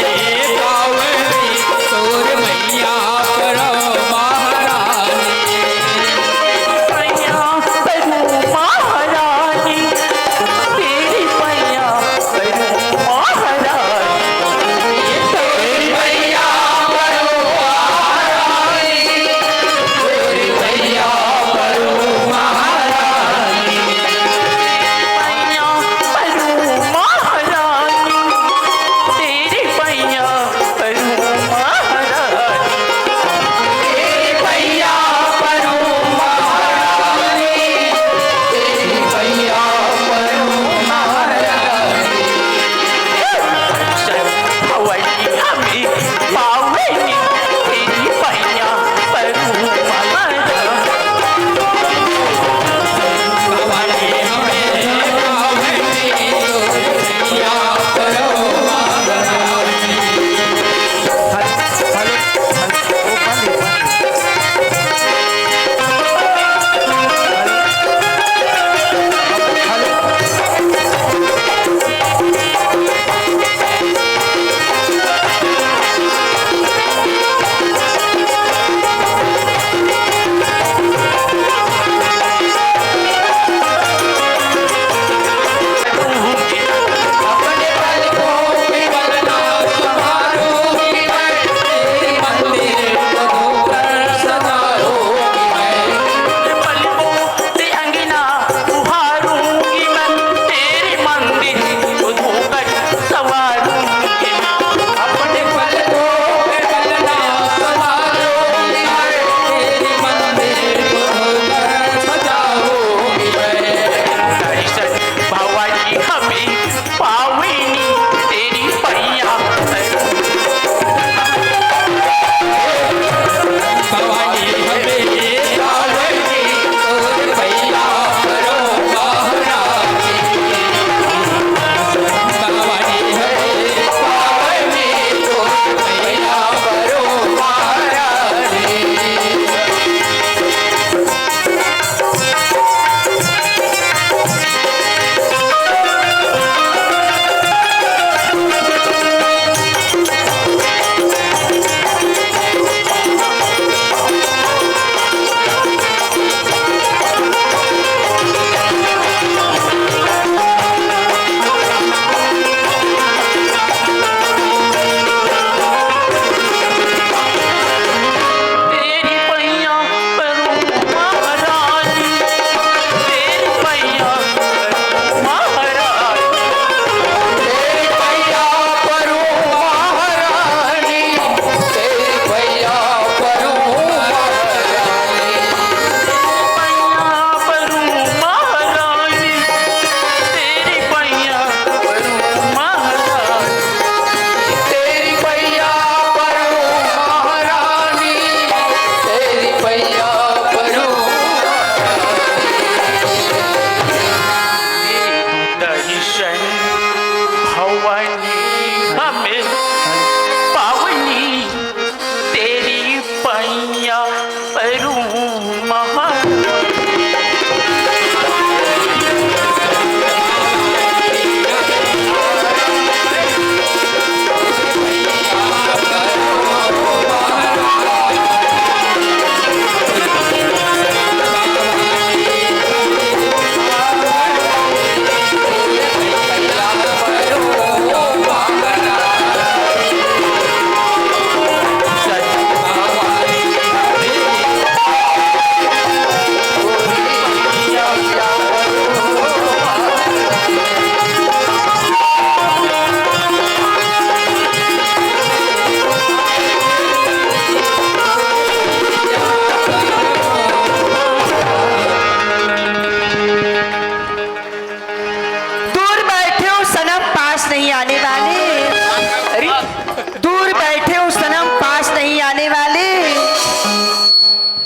दूर बैठे हो सनम, पास नहीं आने वाले,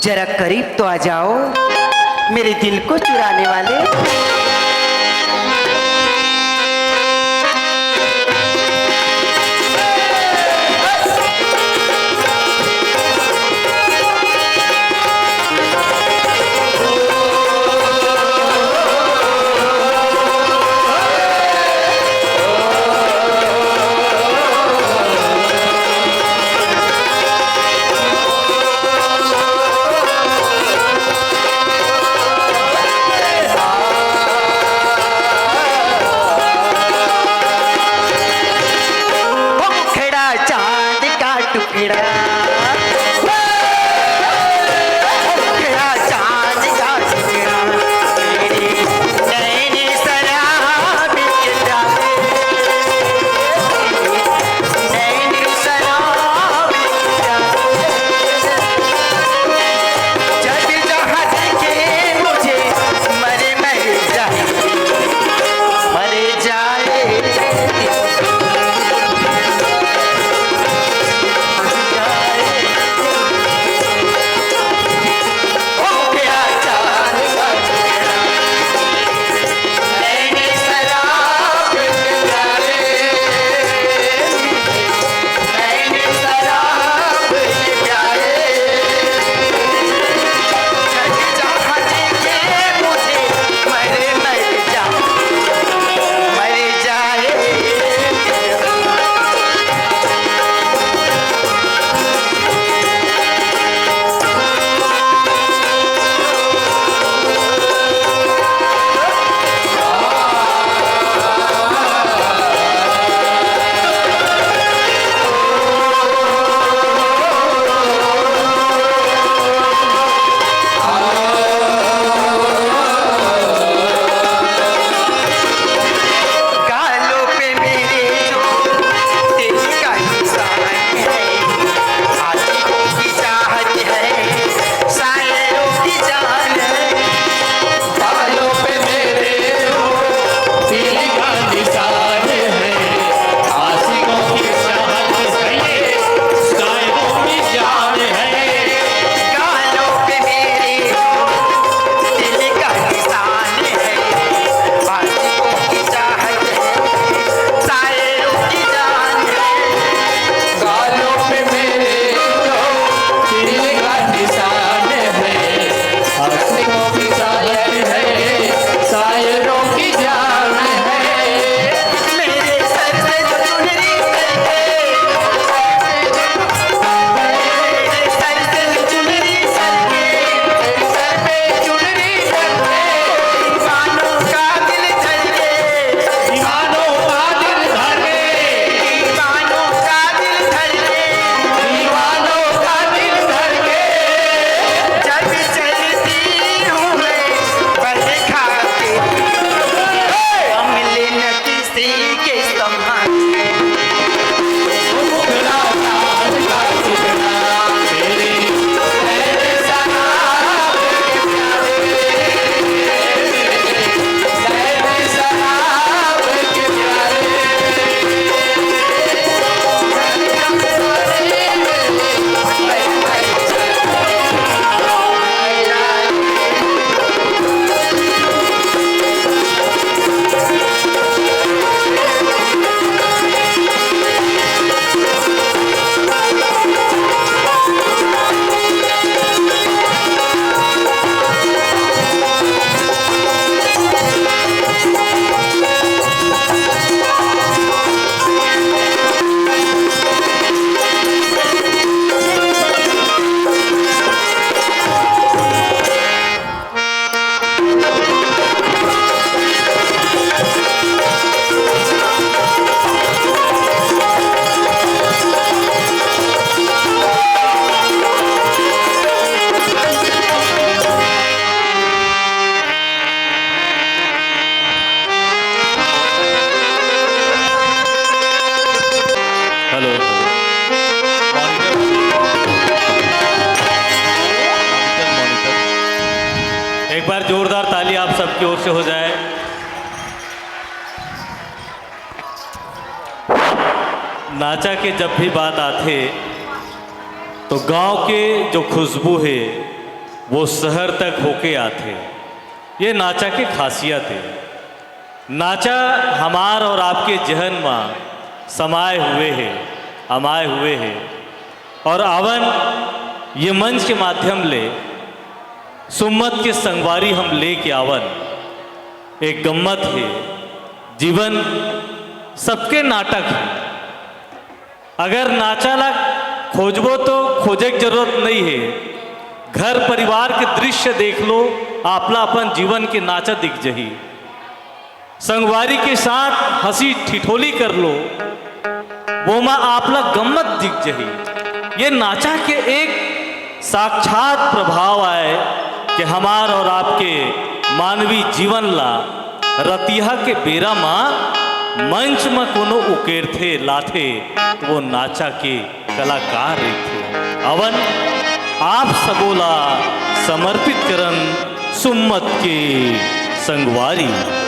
जरा करीब तो आ जाओ, मेरे दिल को चुराने वाले। मुखड़ा चांद का टुकड़ा, मुखड़ा चांद का टुकड़ा, मेरे नैन शराब के प्याले, नैन शराब के प्याले। जब जहाँ देखे मुझे, मरे मर जाए, मर जाए। गालों पे मेरे जो तेरी का निशान है, आशिकों की चाहत है, शायरों की जान है। गालों पे मेरे जो तेरी का निशान है, आशिकों की चाहत है, शायरों की जान है। गालों पे मेरे जो दिल का निशान है, आशिकों की चाहत है, शायरों की जान है। गालों पे मेरे जो दिल का निशान है, आशिकों की चाहत है, शायरों की जान है। मेरे सर से जो चुनरी उतर के, मेरे सर से जो चुनरी उतर के, सर पे चुनरी उतर के, दीवानों का दिल धड़के, दीवानों का दिल धड़के, दीवानों का दिल धड़के, दीवानों का दिल धड़के। जब चलती हूँ मैं बल खा के, कमले न किसी के समान। हेलो। मॉनिटर। Monitor, monitor. एक बार जोरदार ताली आप सबकी ओर से हो जाए। नाचा के जब भी बात आथे, तो गांव के जो खुशबू हे, वो शहर तक होके आथे। ये नाचा के खासियत हे। नाचा हमार और आपके जहन मा समाए हुए हे, अमाए हुए हे। और आवन, ये मंच के माध्यम ले सुम्मत के संगवारी हम लेके आवन। एक गम्मत हे, जीवन सबके नाटक हे। अगर नाचा ला खोजबो तो खोजे के जरूरत नहीं हे। घर परिवार के दृश्य देख लो, आपला अपन जीवन के नाचा दिख जही। संगवारी के साथ हंसी ठिठोली कर लो, वो मा आपला गम्मत दिख जही। ये नाचा के एक साक्षात प्रभाव आय कि हमार और आपके मानवी जीवन ला रतिहा के बेरा मा मंच मा कोनो उकेरथे लाथे, तो वो नाचा के कलाकार रहिथे। अवन आप सबोला समर्पित करन सुम्मत के संगवारी।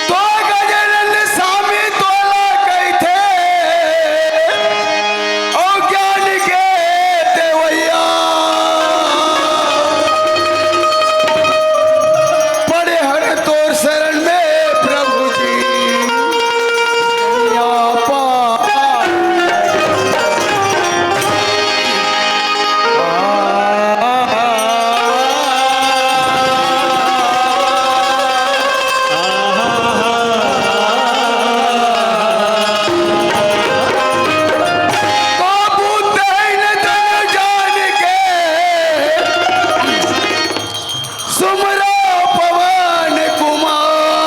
तो गजानंद स्वामी तोला कहिथे, ओ ज्ञान के देवैया, पड़े हन तोर शरण में प्रभु जी। या पा- बाबू तैन तन जान के सुमरा पवन कुमार,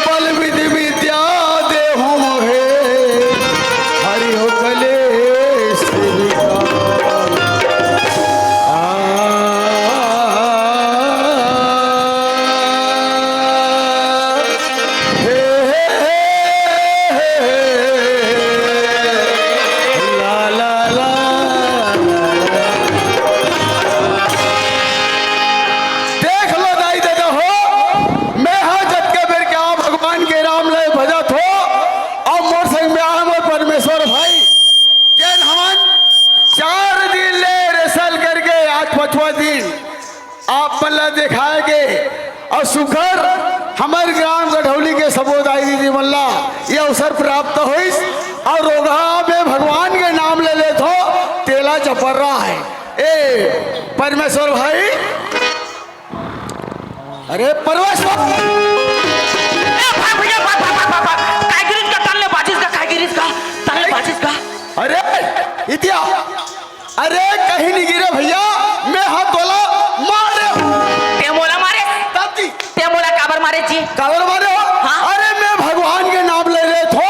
बल विधि विद्या देहु हे, हरि हो कलेश विकार। आ, हे, हे, हे, ला, ला, ला, ला। पचवा दिन आप मन ला देखाए गे अउ सुघर हमर ग्राम गढ़ौली के सबो दाई दीदी मन ला ये अवसर प्राप्त होइस। अउ रोगहा में भगवान के नाम ले लेथो, तेला चपर्रा हे। ए परमेश्वर भाई, अरे परमेश्वर, ए, भाग भैया, भाग, भाग, भाग, भाग, भाग। काय गिरिस का, तन ले बाजिस का, काय गिरिस का, तन ले बाजिस का। अरे इतिया, अरे कहीं नहीं गिरे भैया, मैं हा तोला मारे हूँ। ते मोला मारे? तब जी। ते मोला काबर मारे जी? काबर मारे हो? हाँ। अरे मैं भगवान के नाम ले लेथो,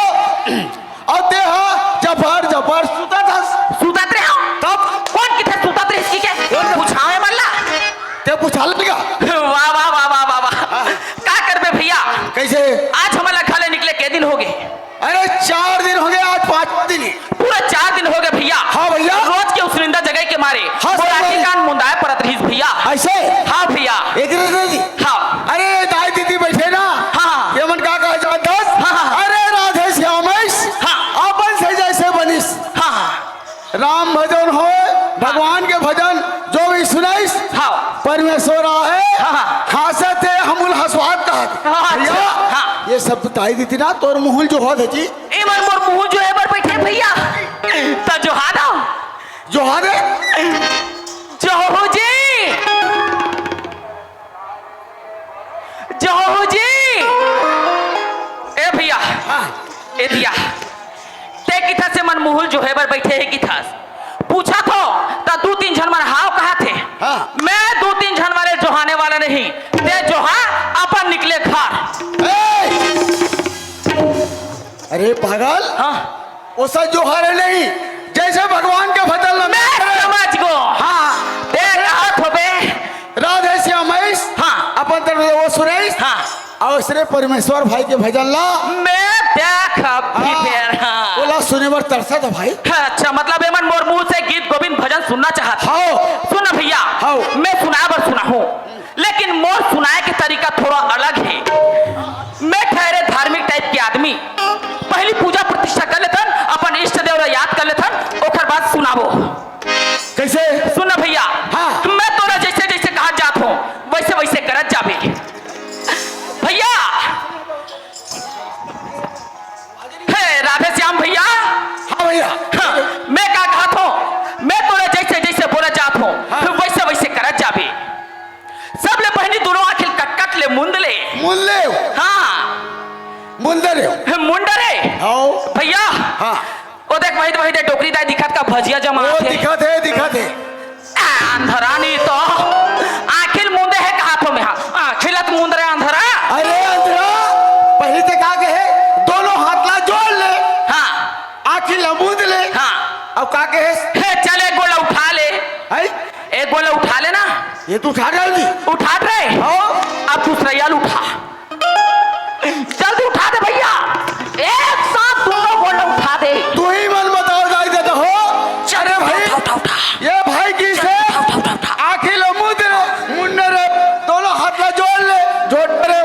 अउ ते हा जफर जफर सुतत हस। सुतत रहे हो? तब? कोन किथे सुतत रहिस कि के? कोन? पूछावे मन ला। ते पूछा लेगा? वाह, वाह, वाह, वाह, वाह, वाह। हाँ। का करबे भैया? कैसे? आज हमन ला घर ले निकले के दिन हो गे? अरे चार दिन हो गे, आज पाँच दिन हे। पूरा चार दिन हो गे भैया। हाँ भैया। रोज के उसनिंदा जगह के मारे हाँ, मोर सर, आँखी भाई। कान मुंदाए परत रहिस भैया। ऐसे? हाँ भैया। एक दिन नहीं। हाँ। अरे दाई दीदी बैठे ना। हाँ, हाँ। ये मन का कहा जात हस? हाँ, हाँ। अरे राधे श्यामेश। हाँ। अपन से जैसे बनिस। हाँ, हाँ। राम भजन होय, भगवान के भजन जो भी सुनाइस, हाँ। परमेश्वर आहे, हाँ, हाँ। हाँसत हे, हमन ला हँसवात कहत। हाँ, अच्छा, भैया, हाँ। ये सब दाई दीदी ना तोर मुँह ल जोहत हे जी। ए मन मोर मुँह ल जोहे बर बैठे भैया, त जोहा दव। जोहा दे। जोहू जी। जोहू जी। ए भैया। हाँ। ए भैया। ते किथस से मन मुँह ल जोहे बर बैठे हे किथस। पूछत हो, त दू तीन झन मन हाव कहत हे। हाँ। मैं दू तीन झन वाले जोहाने वाला नहीं। ते जोहा अपन निकले घर। ए! अरे पागल। हाँ। ओसा जोहारे नहीं, जैसे भगवान के भजन ल मैं समझ गो। हाँ, ते कहत होबे। राधे श्याम आइस, हाँ। अपन तरफ ले वो सुनाइस, हाँ। अउ उसने परमेश्वर भाई के भजन ला। मैं देख अभी हाँ। फेर, हाँ। ओला सुने बर तरसत हे भाई। हाँ, अच्छा, मतलब ये मन मोर मुँह से गीत गोविंद भजन सुनना चाहत हे। हाँ। सुन ना भैया, हाँ। मैं सुनाए बर सुनाहूँ। लेकिन मोर सुनाए के तरीका थोड़ा अलग हे। मैं ठहरे धार्मिक type के आदमी। पहली पूजा प्रतिष्ठा कर लेथन, अपन इष्ट देव ला याद कर लेथन, ओकर बाद सुनाबो। कैसे? सुन ना भैया, हाँ। मैं तोला जैसे जैसे कहत जात हों, वैसे वैसे करत जाबे। भैया, हे राधे श्याम भैया। हाँ भैया। हाँ, मैं का कहत हों, मैं तोला जैसे जैसे बोलत जात हों, हाँ। वैसे वैसे करत जाबे। सबले पहिली दूनों आँखी ल कटकट ले मुंद ले। मुंद ले। हाँ। मुंद ले। हे, मुंद रे। हाँ। भैया। हाँ। ओ देख, वही, वही दे डोकरी दाई दिखत का भजिया जमा ओ, आथे। दिखत हे, दिखत हे। आ, अंधरा नी तो। आँखी ल मुंदे हे कहा थो मैं, हाँ। आँखी ल त मुंद रे अंधरा। अरे अंधरा, पहिली ते का कहे? दूनों हाथ ला जोड़ ले। हाँ। आँखी ल मुंद ले। हाँ। अब का कहे? हे, चल एक गोड़ ला उठा ले। हैं? एक गोड़ ला उठा ले ना। ये तो उठा रहा जी। उठा रहे? हाँ। अब दूसरा याल उठा। जल्दी उठा दे भैया, एक साथ दूनों गोड़ ला उठा दे। तू ही मन बताओ दाई ददा हो। चल, अरे भाई, उठा, उठा, उठा। ये भाई की चल, से उठा, उठा, उठा, उठा। आँखी ल मुंद रे, मुंद रे, दूनों हाथ ला जोड़ ले, जोड़ रे।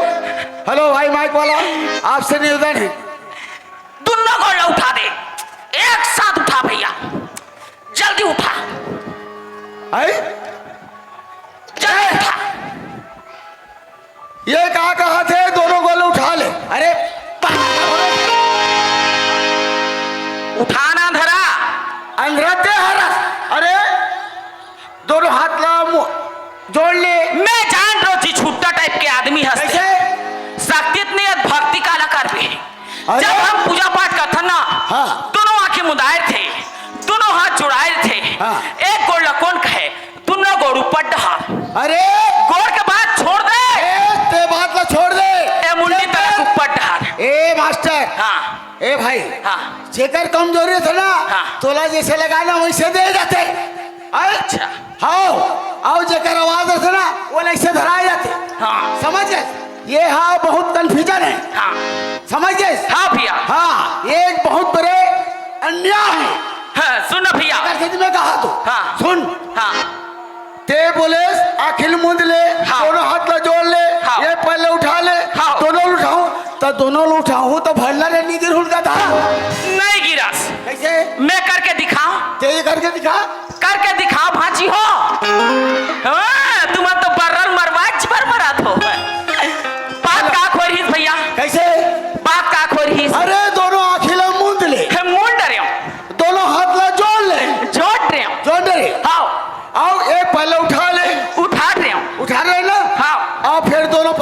Hello भाई माइक वाला, आपसे निवेदन हे। दूनों गोड़ ला उठा दे, एक साथ उठा भैया, जल्दी उठा। आई? जल्दी उठा। ये का कहत हे, दूनों गोड़ ल उठा ले। अरे, पा-, उठा ना अंधरा। अंधरा ते हरा। अरे, दूनों हाथ ला मु-, जोड़ ले। मैं जान रहो जी, छुट्टा type के आदमी हस ते। कैसे? शक्ति इतनी है, भक्ति काला करबे। अरे। जब हम पूजा पाठ करथन ना, हाँ। दूनों आँखी मुंदाए थे, दूनों हाथ जुड़ाए थे। हाँ। एक गोड़ ला कोन कहे? दूनों गोड़ ऊपर डहार। अरे! गोड़ के बात छोड़ दे। ए, ते बात ला छोड़ दे। ए, मुंडी ये तरफ ऊपर डहार। ए, मास्टर। हाँ। ए, भाई। हाँ। जेकर कमजोरी होथे ना, हाँ। तोला जैसे लगाना वैसे दे जाथे। अरे! अच्छा। हाँ। अउ जेकर आवाज होथे ना, वो ऐसे धराए जाथे। हाँ। समझ गए? ये हा बहुत confusion हे। हाँ। समझ गए? हाँ भैया। हाँ, ये एक बहुत बड़े अन्याय हे। हाँ, सुन ना भैया। अगर सच में कहा तो। हाँ। सुन। हाँ। ते बोलेस, आँखी ल मुंद ले, हाँ। दूनों हाथ ला जोड़ ले, हाँ। ये पैर ला उठा ले, हाँ। दूनों ल उठाहूँ, त दूनों ल उठाहूँ, त भरला रे नी गिरहूँ का था। नहीं गिरस। कैसे? मैं करके दिखाओ। ते ये करके दिखा। करके दिखाओ भांची हो।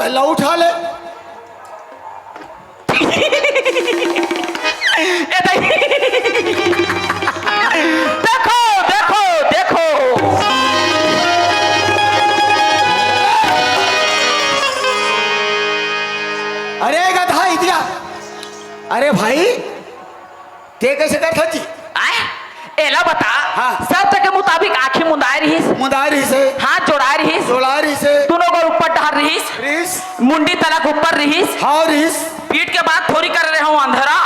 ला उठा ले। ए दाई। देखो, देखो, देखो। अरे गधा इतिया, अरे भाई, ते कइसे करथस जी? आय, एला बता। हाँ। शर्त के मुताबिक आँखी मुंदाए रिहिस। मुंदाए रिहिस हे। हाथ जोड़ाए रिहिस। जोड़ाए रिहिस हे। दूनों गोड़ ऊपर डहर रिहिस। रिहिस। मुंडी तलक ऊपर रिहिस। हाँ, रिहिस। पीठ के बात थोड़ी कर रहे हो अंधरा।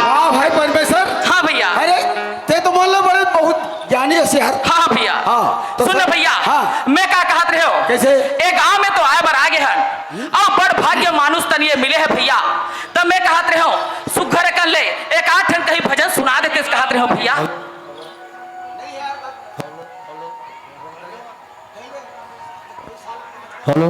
वाह भाई परमेश्वर। हाँ भैया। अरे, ते तो मान लो बड़े बहुत ज्ञानी हे यार। हाँ भैया। हाँ, तो सुन ना सर। भैया, हाँ। मैं का कहत रहे हो? कइसे? ए गांव में तो आए बर आ गे हन। आ बड़ भाग्य मानुष तन ये मिले हे भैया। त मैं कहत रहे हो, सुघर कर ले, एक आध ठन कहीं भजन सुना देते, कहत रहे हो भैया। हेलो।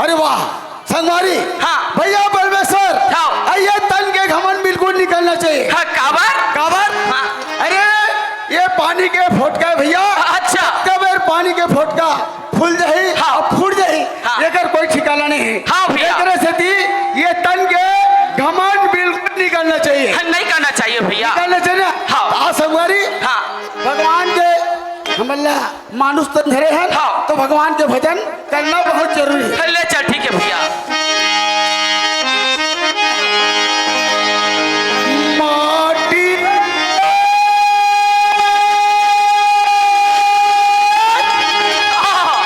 अरे वाह संगवारी। हाँ। भैया परमेश्वर, हाँ। अइए तन के घमंड बिल्कुल निकलना चाहिए। हाँ, काबर? काबर? हाँ। अरे ये पानी के फोटका हे भैया। अच्छा। कबेर पानी के फोटका फूल जाही हाँ। अउ फूट जाही, हाँ। एकर कोई ठिकाना नहीं हे। हाँ भैया। एकरे सेती ये तन के घमंड बिल्कुल निकलना चाहिए। हाँ, नहीं करना चाहिए भैया। निकलना चाहिए ना? हाँ। आ संगवारी, हाँ। भगवान के हमन ला मानुष तन धरे हन, हाँ। तो भगवान के भजन करना बहुत जरूरी हे। ले चल, ठीक हे भैया। माटी। आहा,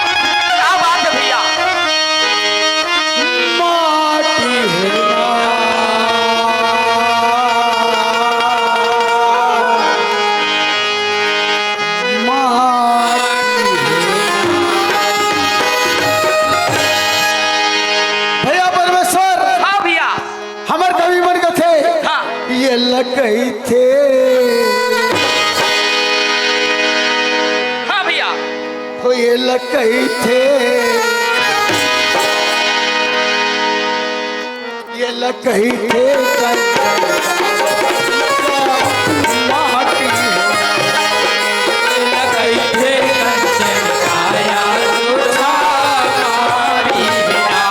क्या बात हे भैया। माटी हे ना। माटी हे ना। भैया परमेश्वर, हाँ भैया। हमर कवि मन कथे, हाँ। ये ल कहिथे। हाँ भैया। हो ये ल कहिथे। ये ल कहिथे कंचन माटी हे। ये ल कहिथे कंचन काया दूधा माटी हे ना।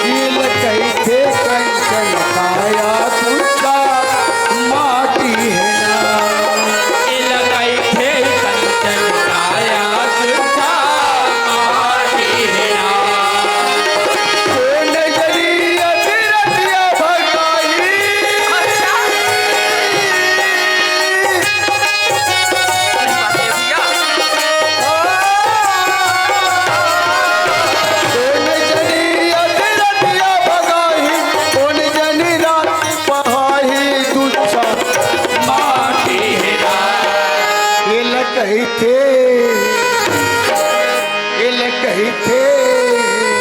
ये ल कहिथे कंचन काया दूधा माटी हे ना। ये ल कहिथे कंचन काया दूधा माटी हे ना। कोन जनी अधरतिया भगाई। अच्छा। कोन जनी अधरतिया भगाई, कोन जनी रात पहाई, दूधा माटी हे ना। ये ल कहिथे, ये ल कहिथे।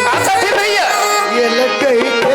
अच्छा जी भैया। ये ल कहिथे।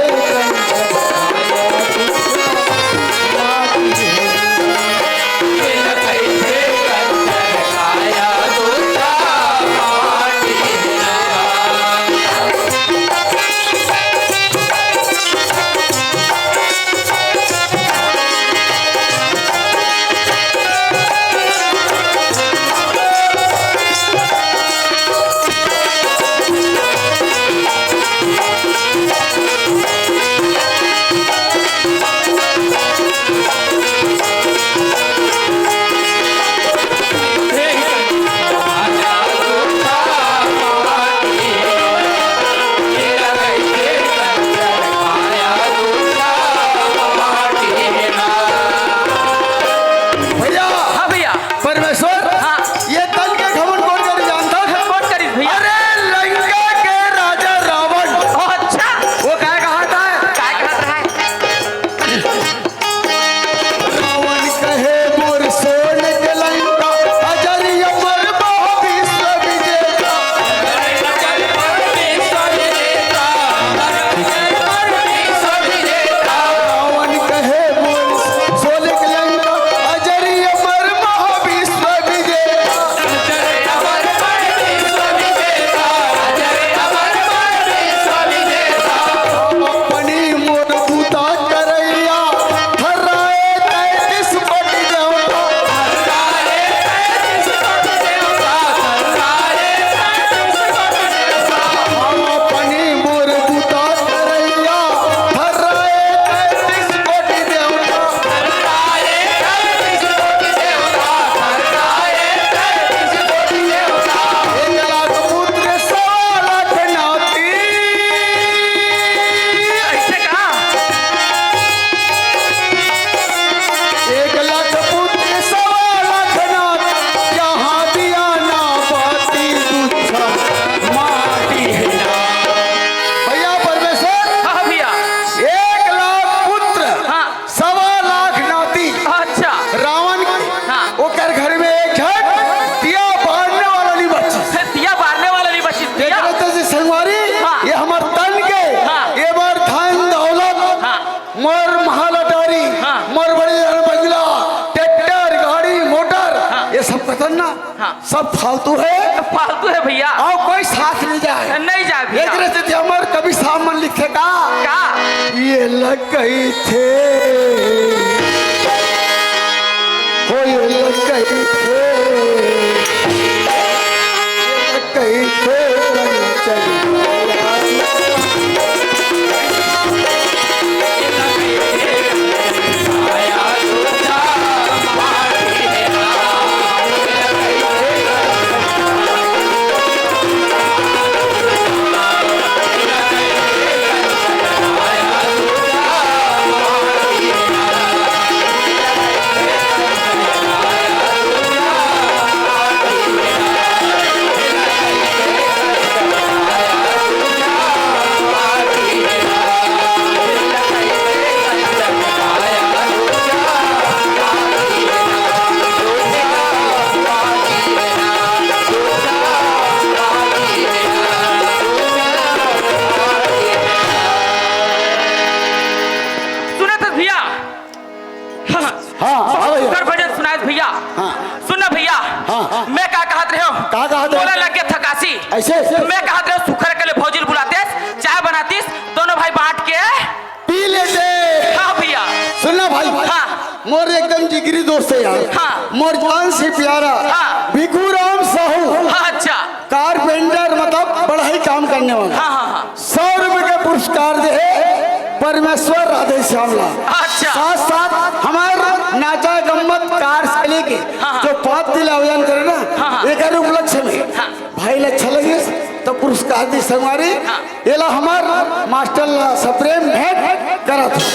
सब कथन ना, हाँ। सब फालतू हे। फालतू हे भैया। अउ कोई साथ नइ जाय। नइ जाय भैया। एकरे सेती हमर कवि साहब मन लिखथे का? का? ये लगई थे, हो ये लगई थे, ये लगई थे चंचल। सुनत हस भैया? हाँ, हाँ, हाँ, भैया। सुघर भजन सुनाइस भैया। हाँ। सुन ना भैया, हाँ, हाँ। मैं का कहत रहेंव? का कहत रहेंव? मोला लग गे थकासी। अइसे? मैं कहत रहेंव सुघर कले भौजी ल बुलातेस, चाय बनातिस, दोनों भाई बांट के पी लेते। हाँ भैया। सुन ना भाई। हाँ। मोर एकदम जिगरी दोस्त हे यार। हाँ। मोर जान से प्यारा। हाँ। भिखू राम साहू। हाँ, अच्छा। कारपेंटर, मतलब बड़ा ही काम करने वाला। हाँ, हाँ, हाँ। सौ रुपए के पुरस्कार दे हे परमेश्वर राधे श्याम ला। अच्छा। साथ साथ हमर नाचा गम्मत कार से लेके हाँ, हाँ। जो पाँच दिन आयोजन करे ना, हाँ, हाँ। एकर उपलक्ष्य में हाँ। भाई ला अच्छा लगे तो पुरस्कार दी संगवारी। हाँ। एला हमर मास्टर ला सप्रेम भेंट करत हे।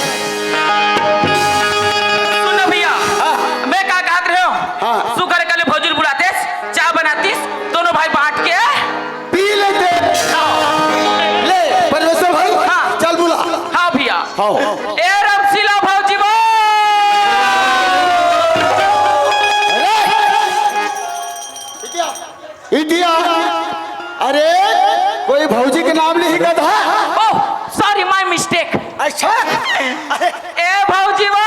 सुन ना भैया, हाँ। मैं का कहत रहेंव? हाँ। सुघर कले भौजी ल बुलातेस, चाय बनातिस, दोनों भाई बांट के पी लेते। हाँ। ले, परमेश्वर भाई, हाँ। चल बुला। हाँ भैया। हाँ। ए रामशीला भौजी बा। अरे! इटिया, अरे, कोई भौजी के नाम नहीं कहा था? Oh, sorry, my mistake। अच्छा, अरे, ए भौजी बा।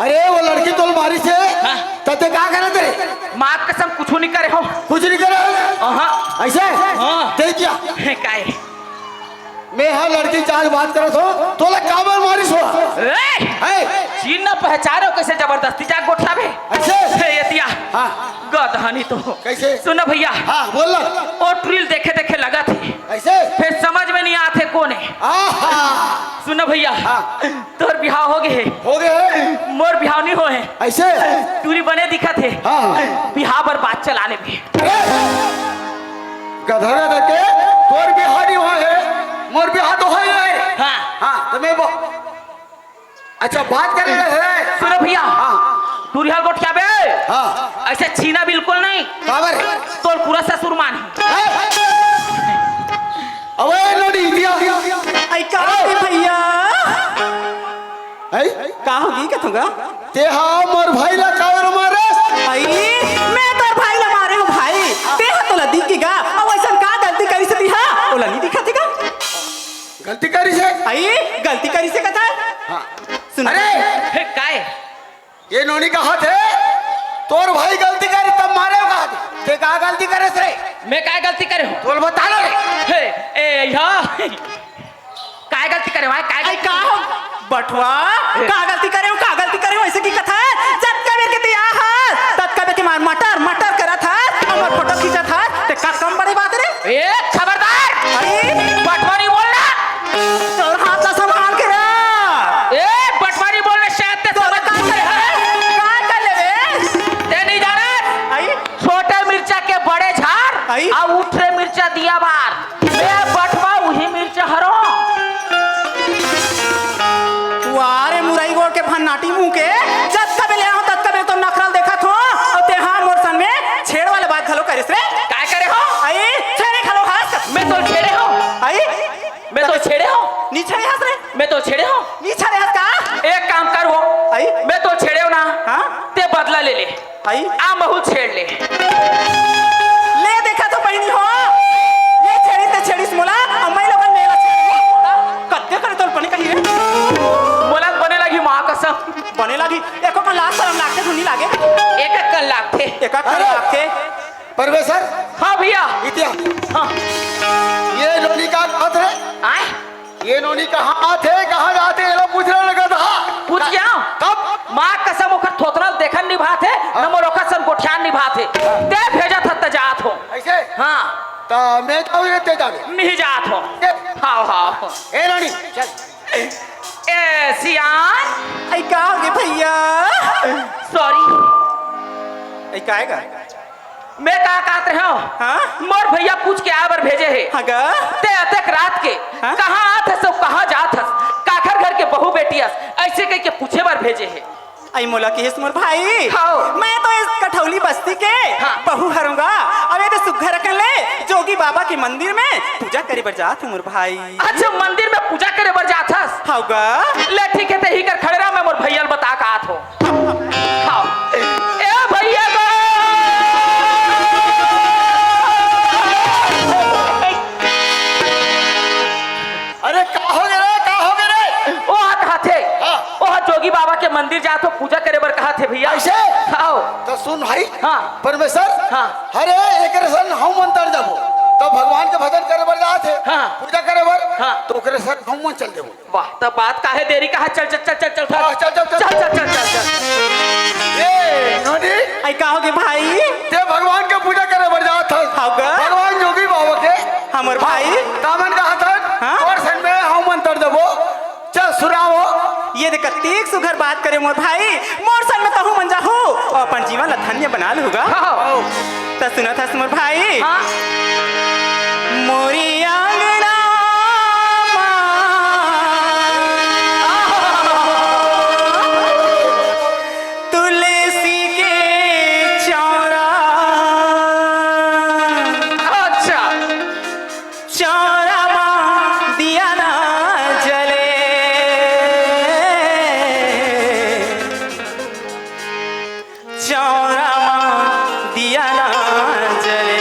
अरे, वो लड़की तोला मारिस हे, हाँ। त तें का करत रे? माँ कसम कुछू नइ करे हों। कुछू नइ करे हों? अहाँ। अइसे? हाँ। तें क्या? हे, काय? मैं हा लड़की जान बात करत हों, तोला काबर मारिस हे? ए! हे! चिन्ह पहचान हों, कइसे जबरदस्ती जाके गोठियाबे? अइसे? हे, एतिया। हाँ। गदहनी तो। कइसे? सुन न भइया। हाँ, बोल ना। ओ टुरी ल देखे देखे लगथे। अइसे? फेर समझ में नइ आथे कोन हे। आहा! सुन न भइया। हाँ। तोर बिहाव हो गे हे। हो गे हे? मोर बिहाव नइ होय हे। अइसे? टुरी बने दिखत हे। हाँ। बिहाव बर बात चला लेबे। अरे! गधा गधा के, तोर बिहाव नइ होय हे, मोर बिहाव तो होय गे हे। हाँ। हाँ, त मैं बो-, अच्छा, बात करे हे। सुन न भइया। हाँ। टुरी ल गोठियाबे। हाँ। अइसे छीना बिल्कुल नहीं। काबर? तोर पूरा ससुर मान हे। हैं? अबे नोनी दिया। अई का होगे भइया? हैं? का होगे कथों गा? तें हा मोर भाई ला काबर मारेस? अई, मैं तोर भाई ला मारे हों भाई। तें हा तोला दिख गे गा। अउ अइसन का गलती करिस तें हा? ओला नइ दिखत हे गा? गलती करिस हे? अई, गलती करिस हे कथस? हाँ। सुन। अरे! हे, काय? ये नोनी कहत हे, तोर भाई गलती करे तब मारे हो कहत हे। तें का गलती करेस रे? मैं काय गलती करे हों? तोला बता ना रे। हे, ए, या। काय गलती करे हों? काय अई गलती का हो? बटवा, ए। का गलती करे हों? का गलती करे हों? अइसे कथस? जतका बेर के तें आए हस, ततका बेर के मार मटर, मटर करत हस, हमर फोटो खींचत हस, तें का कम बड़े बात रे? ए, खबरदार! अई। बटवा नइ बोलना। तोर हाथ ला संभाल के रख। ए, बटवा नइ बोलना, शायद तें तोर समझ का कर ले? का कर लेबे? तें नइ जानस? अई। छोटे मिर्चा के बड़े झार, अई। अउ उठरे मिर्चा दिया बार। मैं बटवा उही मिर्चा हरों। वाह रे मुरई गोड़ के भन्नाटी मुंह के, जतका बेर ले आए हों, ततका बेर तोर नखरा ल देखत हों, अउ तें हा मोर संग में छेड़ वाला बात घलो करेस रे। काय करे हों? अई, छेड़े घलो हस। मैं तोला छेड़े हों? अई, मैं तोला छेड़े हों? नइ छेड़े हस रे। मैं तोला छेड़े हों? नइ छेड़े हस का? एक काम कर वो। अई? मैं तोला छेड़े हों ना? हाँ? तें बदला ले ले। अई? आ महूं ल छेड़ ले। ले देखत हों बहिनी हो। ये छेड़िस तें छेड़िस मोला, अउ मैं लोगन मेला छेड़। कद्दे करे तोला बने कही रे। मोला बने लगही माँ कसम। बने लगही। एको कन लाज सरम लागथे धुन नइ लागे। एक एक कन लागथे। एक एक कन अरे! लागथे। परमेसर। हाँ भइया। इतिया। हाँ। ये नोनी का कहत रे? आय? ये नोनी कहाँ आथे, कहाँ जाथे, एला पूछ रहा लगा था। पूछ गया? तब? माँ कसम ओकर थोथरा ल देखन नइ भाथे, हाँ। न मोर ओकर सन गोठियान नइ भाथे। तें भेजत हस त जात हों। अइसे? हाँ। त मैं जाऊँ या तें जाबे? नइ जात हों। ए। हाव, हाव। ए नोनी, चल। ए सियान। अई का होगे भइया? Sorry। अई काय गा? मैं का कहत रहेंव? हाँ? मोर भइया पूछ के आए बर भेजे हे। हाँ गा? तें अतेक रात के हाँ? कहाँ आत हस अउ कहाँ जात हस? काखर घर के बहू बेटी अस, अइसे कहिके पूछे बर भेजे हे। अई मोला किहिस मोर भाई, हाँ। मैं तो इस कठौली बस्ती के हाँ। बहू हरों गा। अउ एदे सुग्घर अकन ले जोगी बाबा के मंदिर में पूजा करे बर जात हों मोर भाई। अच्छा, मंदिर में पूजा करे बर जात हस? हाव गा। ले ठीक हे, तें इही कर खड़े रह, मैं मोर भइया ल बता के आत हों। हाव। ए भइया गो। अरे का होगे रे, का होगे रे? ओ हा कहत हे। हाँ। ओ हा जोगी बाबा के मंदिर जात हों, पूजा करे बर कहत हे भइया। अइसे? हाव। त सुन भाई। हाँ। परमेसर। हाँ। अरे एकरे सन हमन तर जाबो। त भगवान के भजन करे बर जात हे। हाँ। पूजा करे बर। हाँ। त ओकरे सन हमन चल देबो। वाह, त बात काहे देरी कहा, चल, चल, चल, चल, चल, हाँ, चल, चल, चल। चल, चल, चल, चल, चल। ए, नोनी। अई का होगे भाई? तें भगवान के पूजा करे बर जात हस। हाव गा। भगवान जोगी बाबा के। हमर भाई। त हमन कहत हन, हाँ? तोर सन में हमन तर देबो। चल, सुरावो। ये देख, कतेक सुघर बात करे मोर भाई। मोर सन में तहूँ मन जाहू अउ अपन जीवन ला धन्य बना लूहू गा। हाँ। त सुनत हस मोर भाई। हाँ। मोरी आंगना मा तुलसी के चौरा। अच्छा। चौरा मा दिया ना जले। चौरा मा दिया ना जले।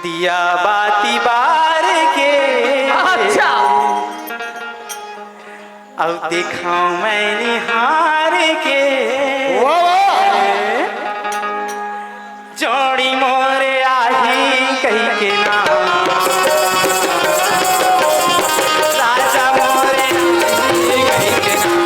दिया बाती बार के। अच्छा। अउ देखाओ मैं निहार के। वाह, वाह। जोड़ी मोरे आही कही के ना। राजा मोरे आही कही के ना।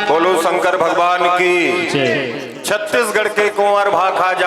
बोलो शंकर भगवान की। जय। छत्तीसगढ़ के कुंवर भाखा जान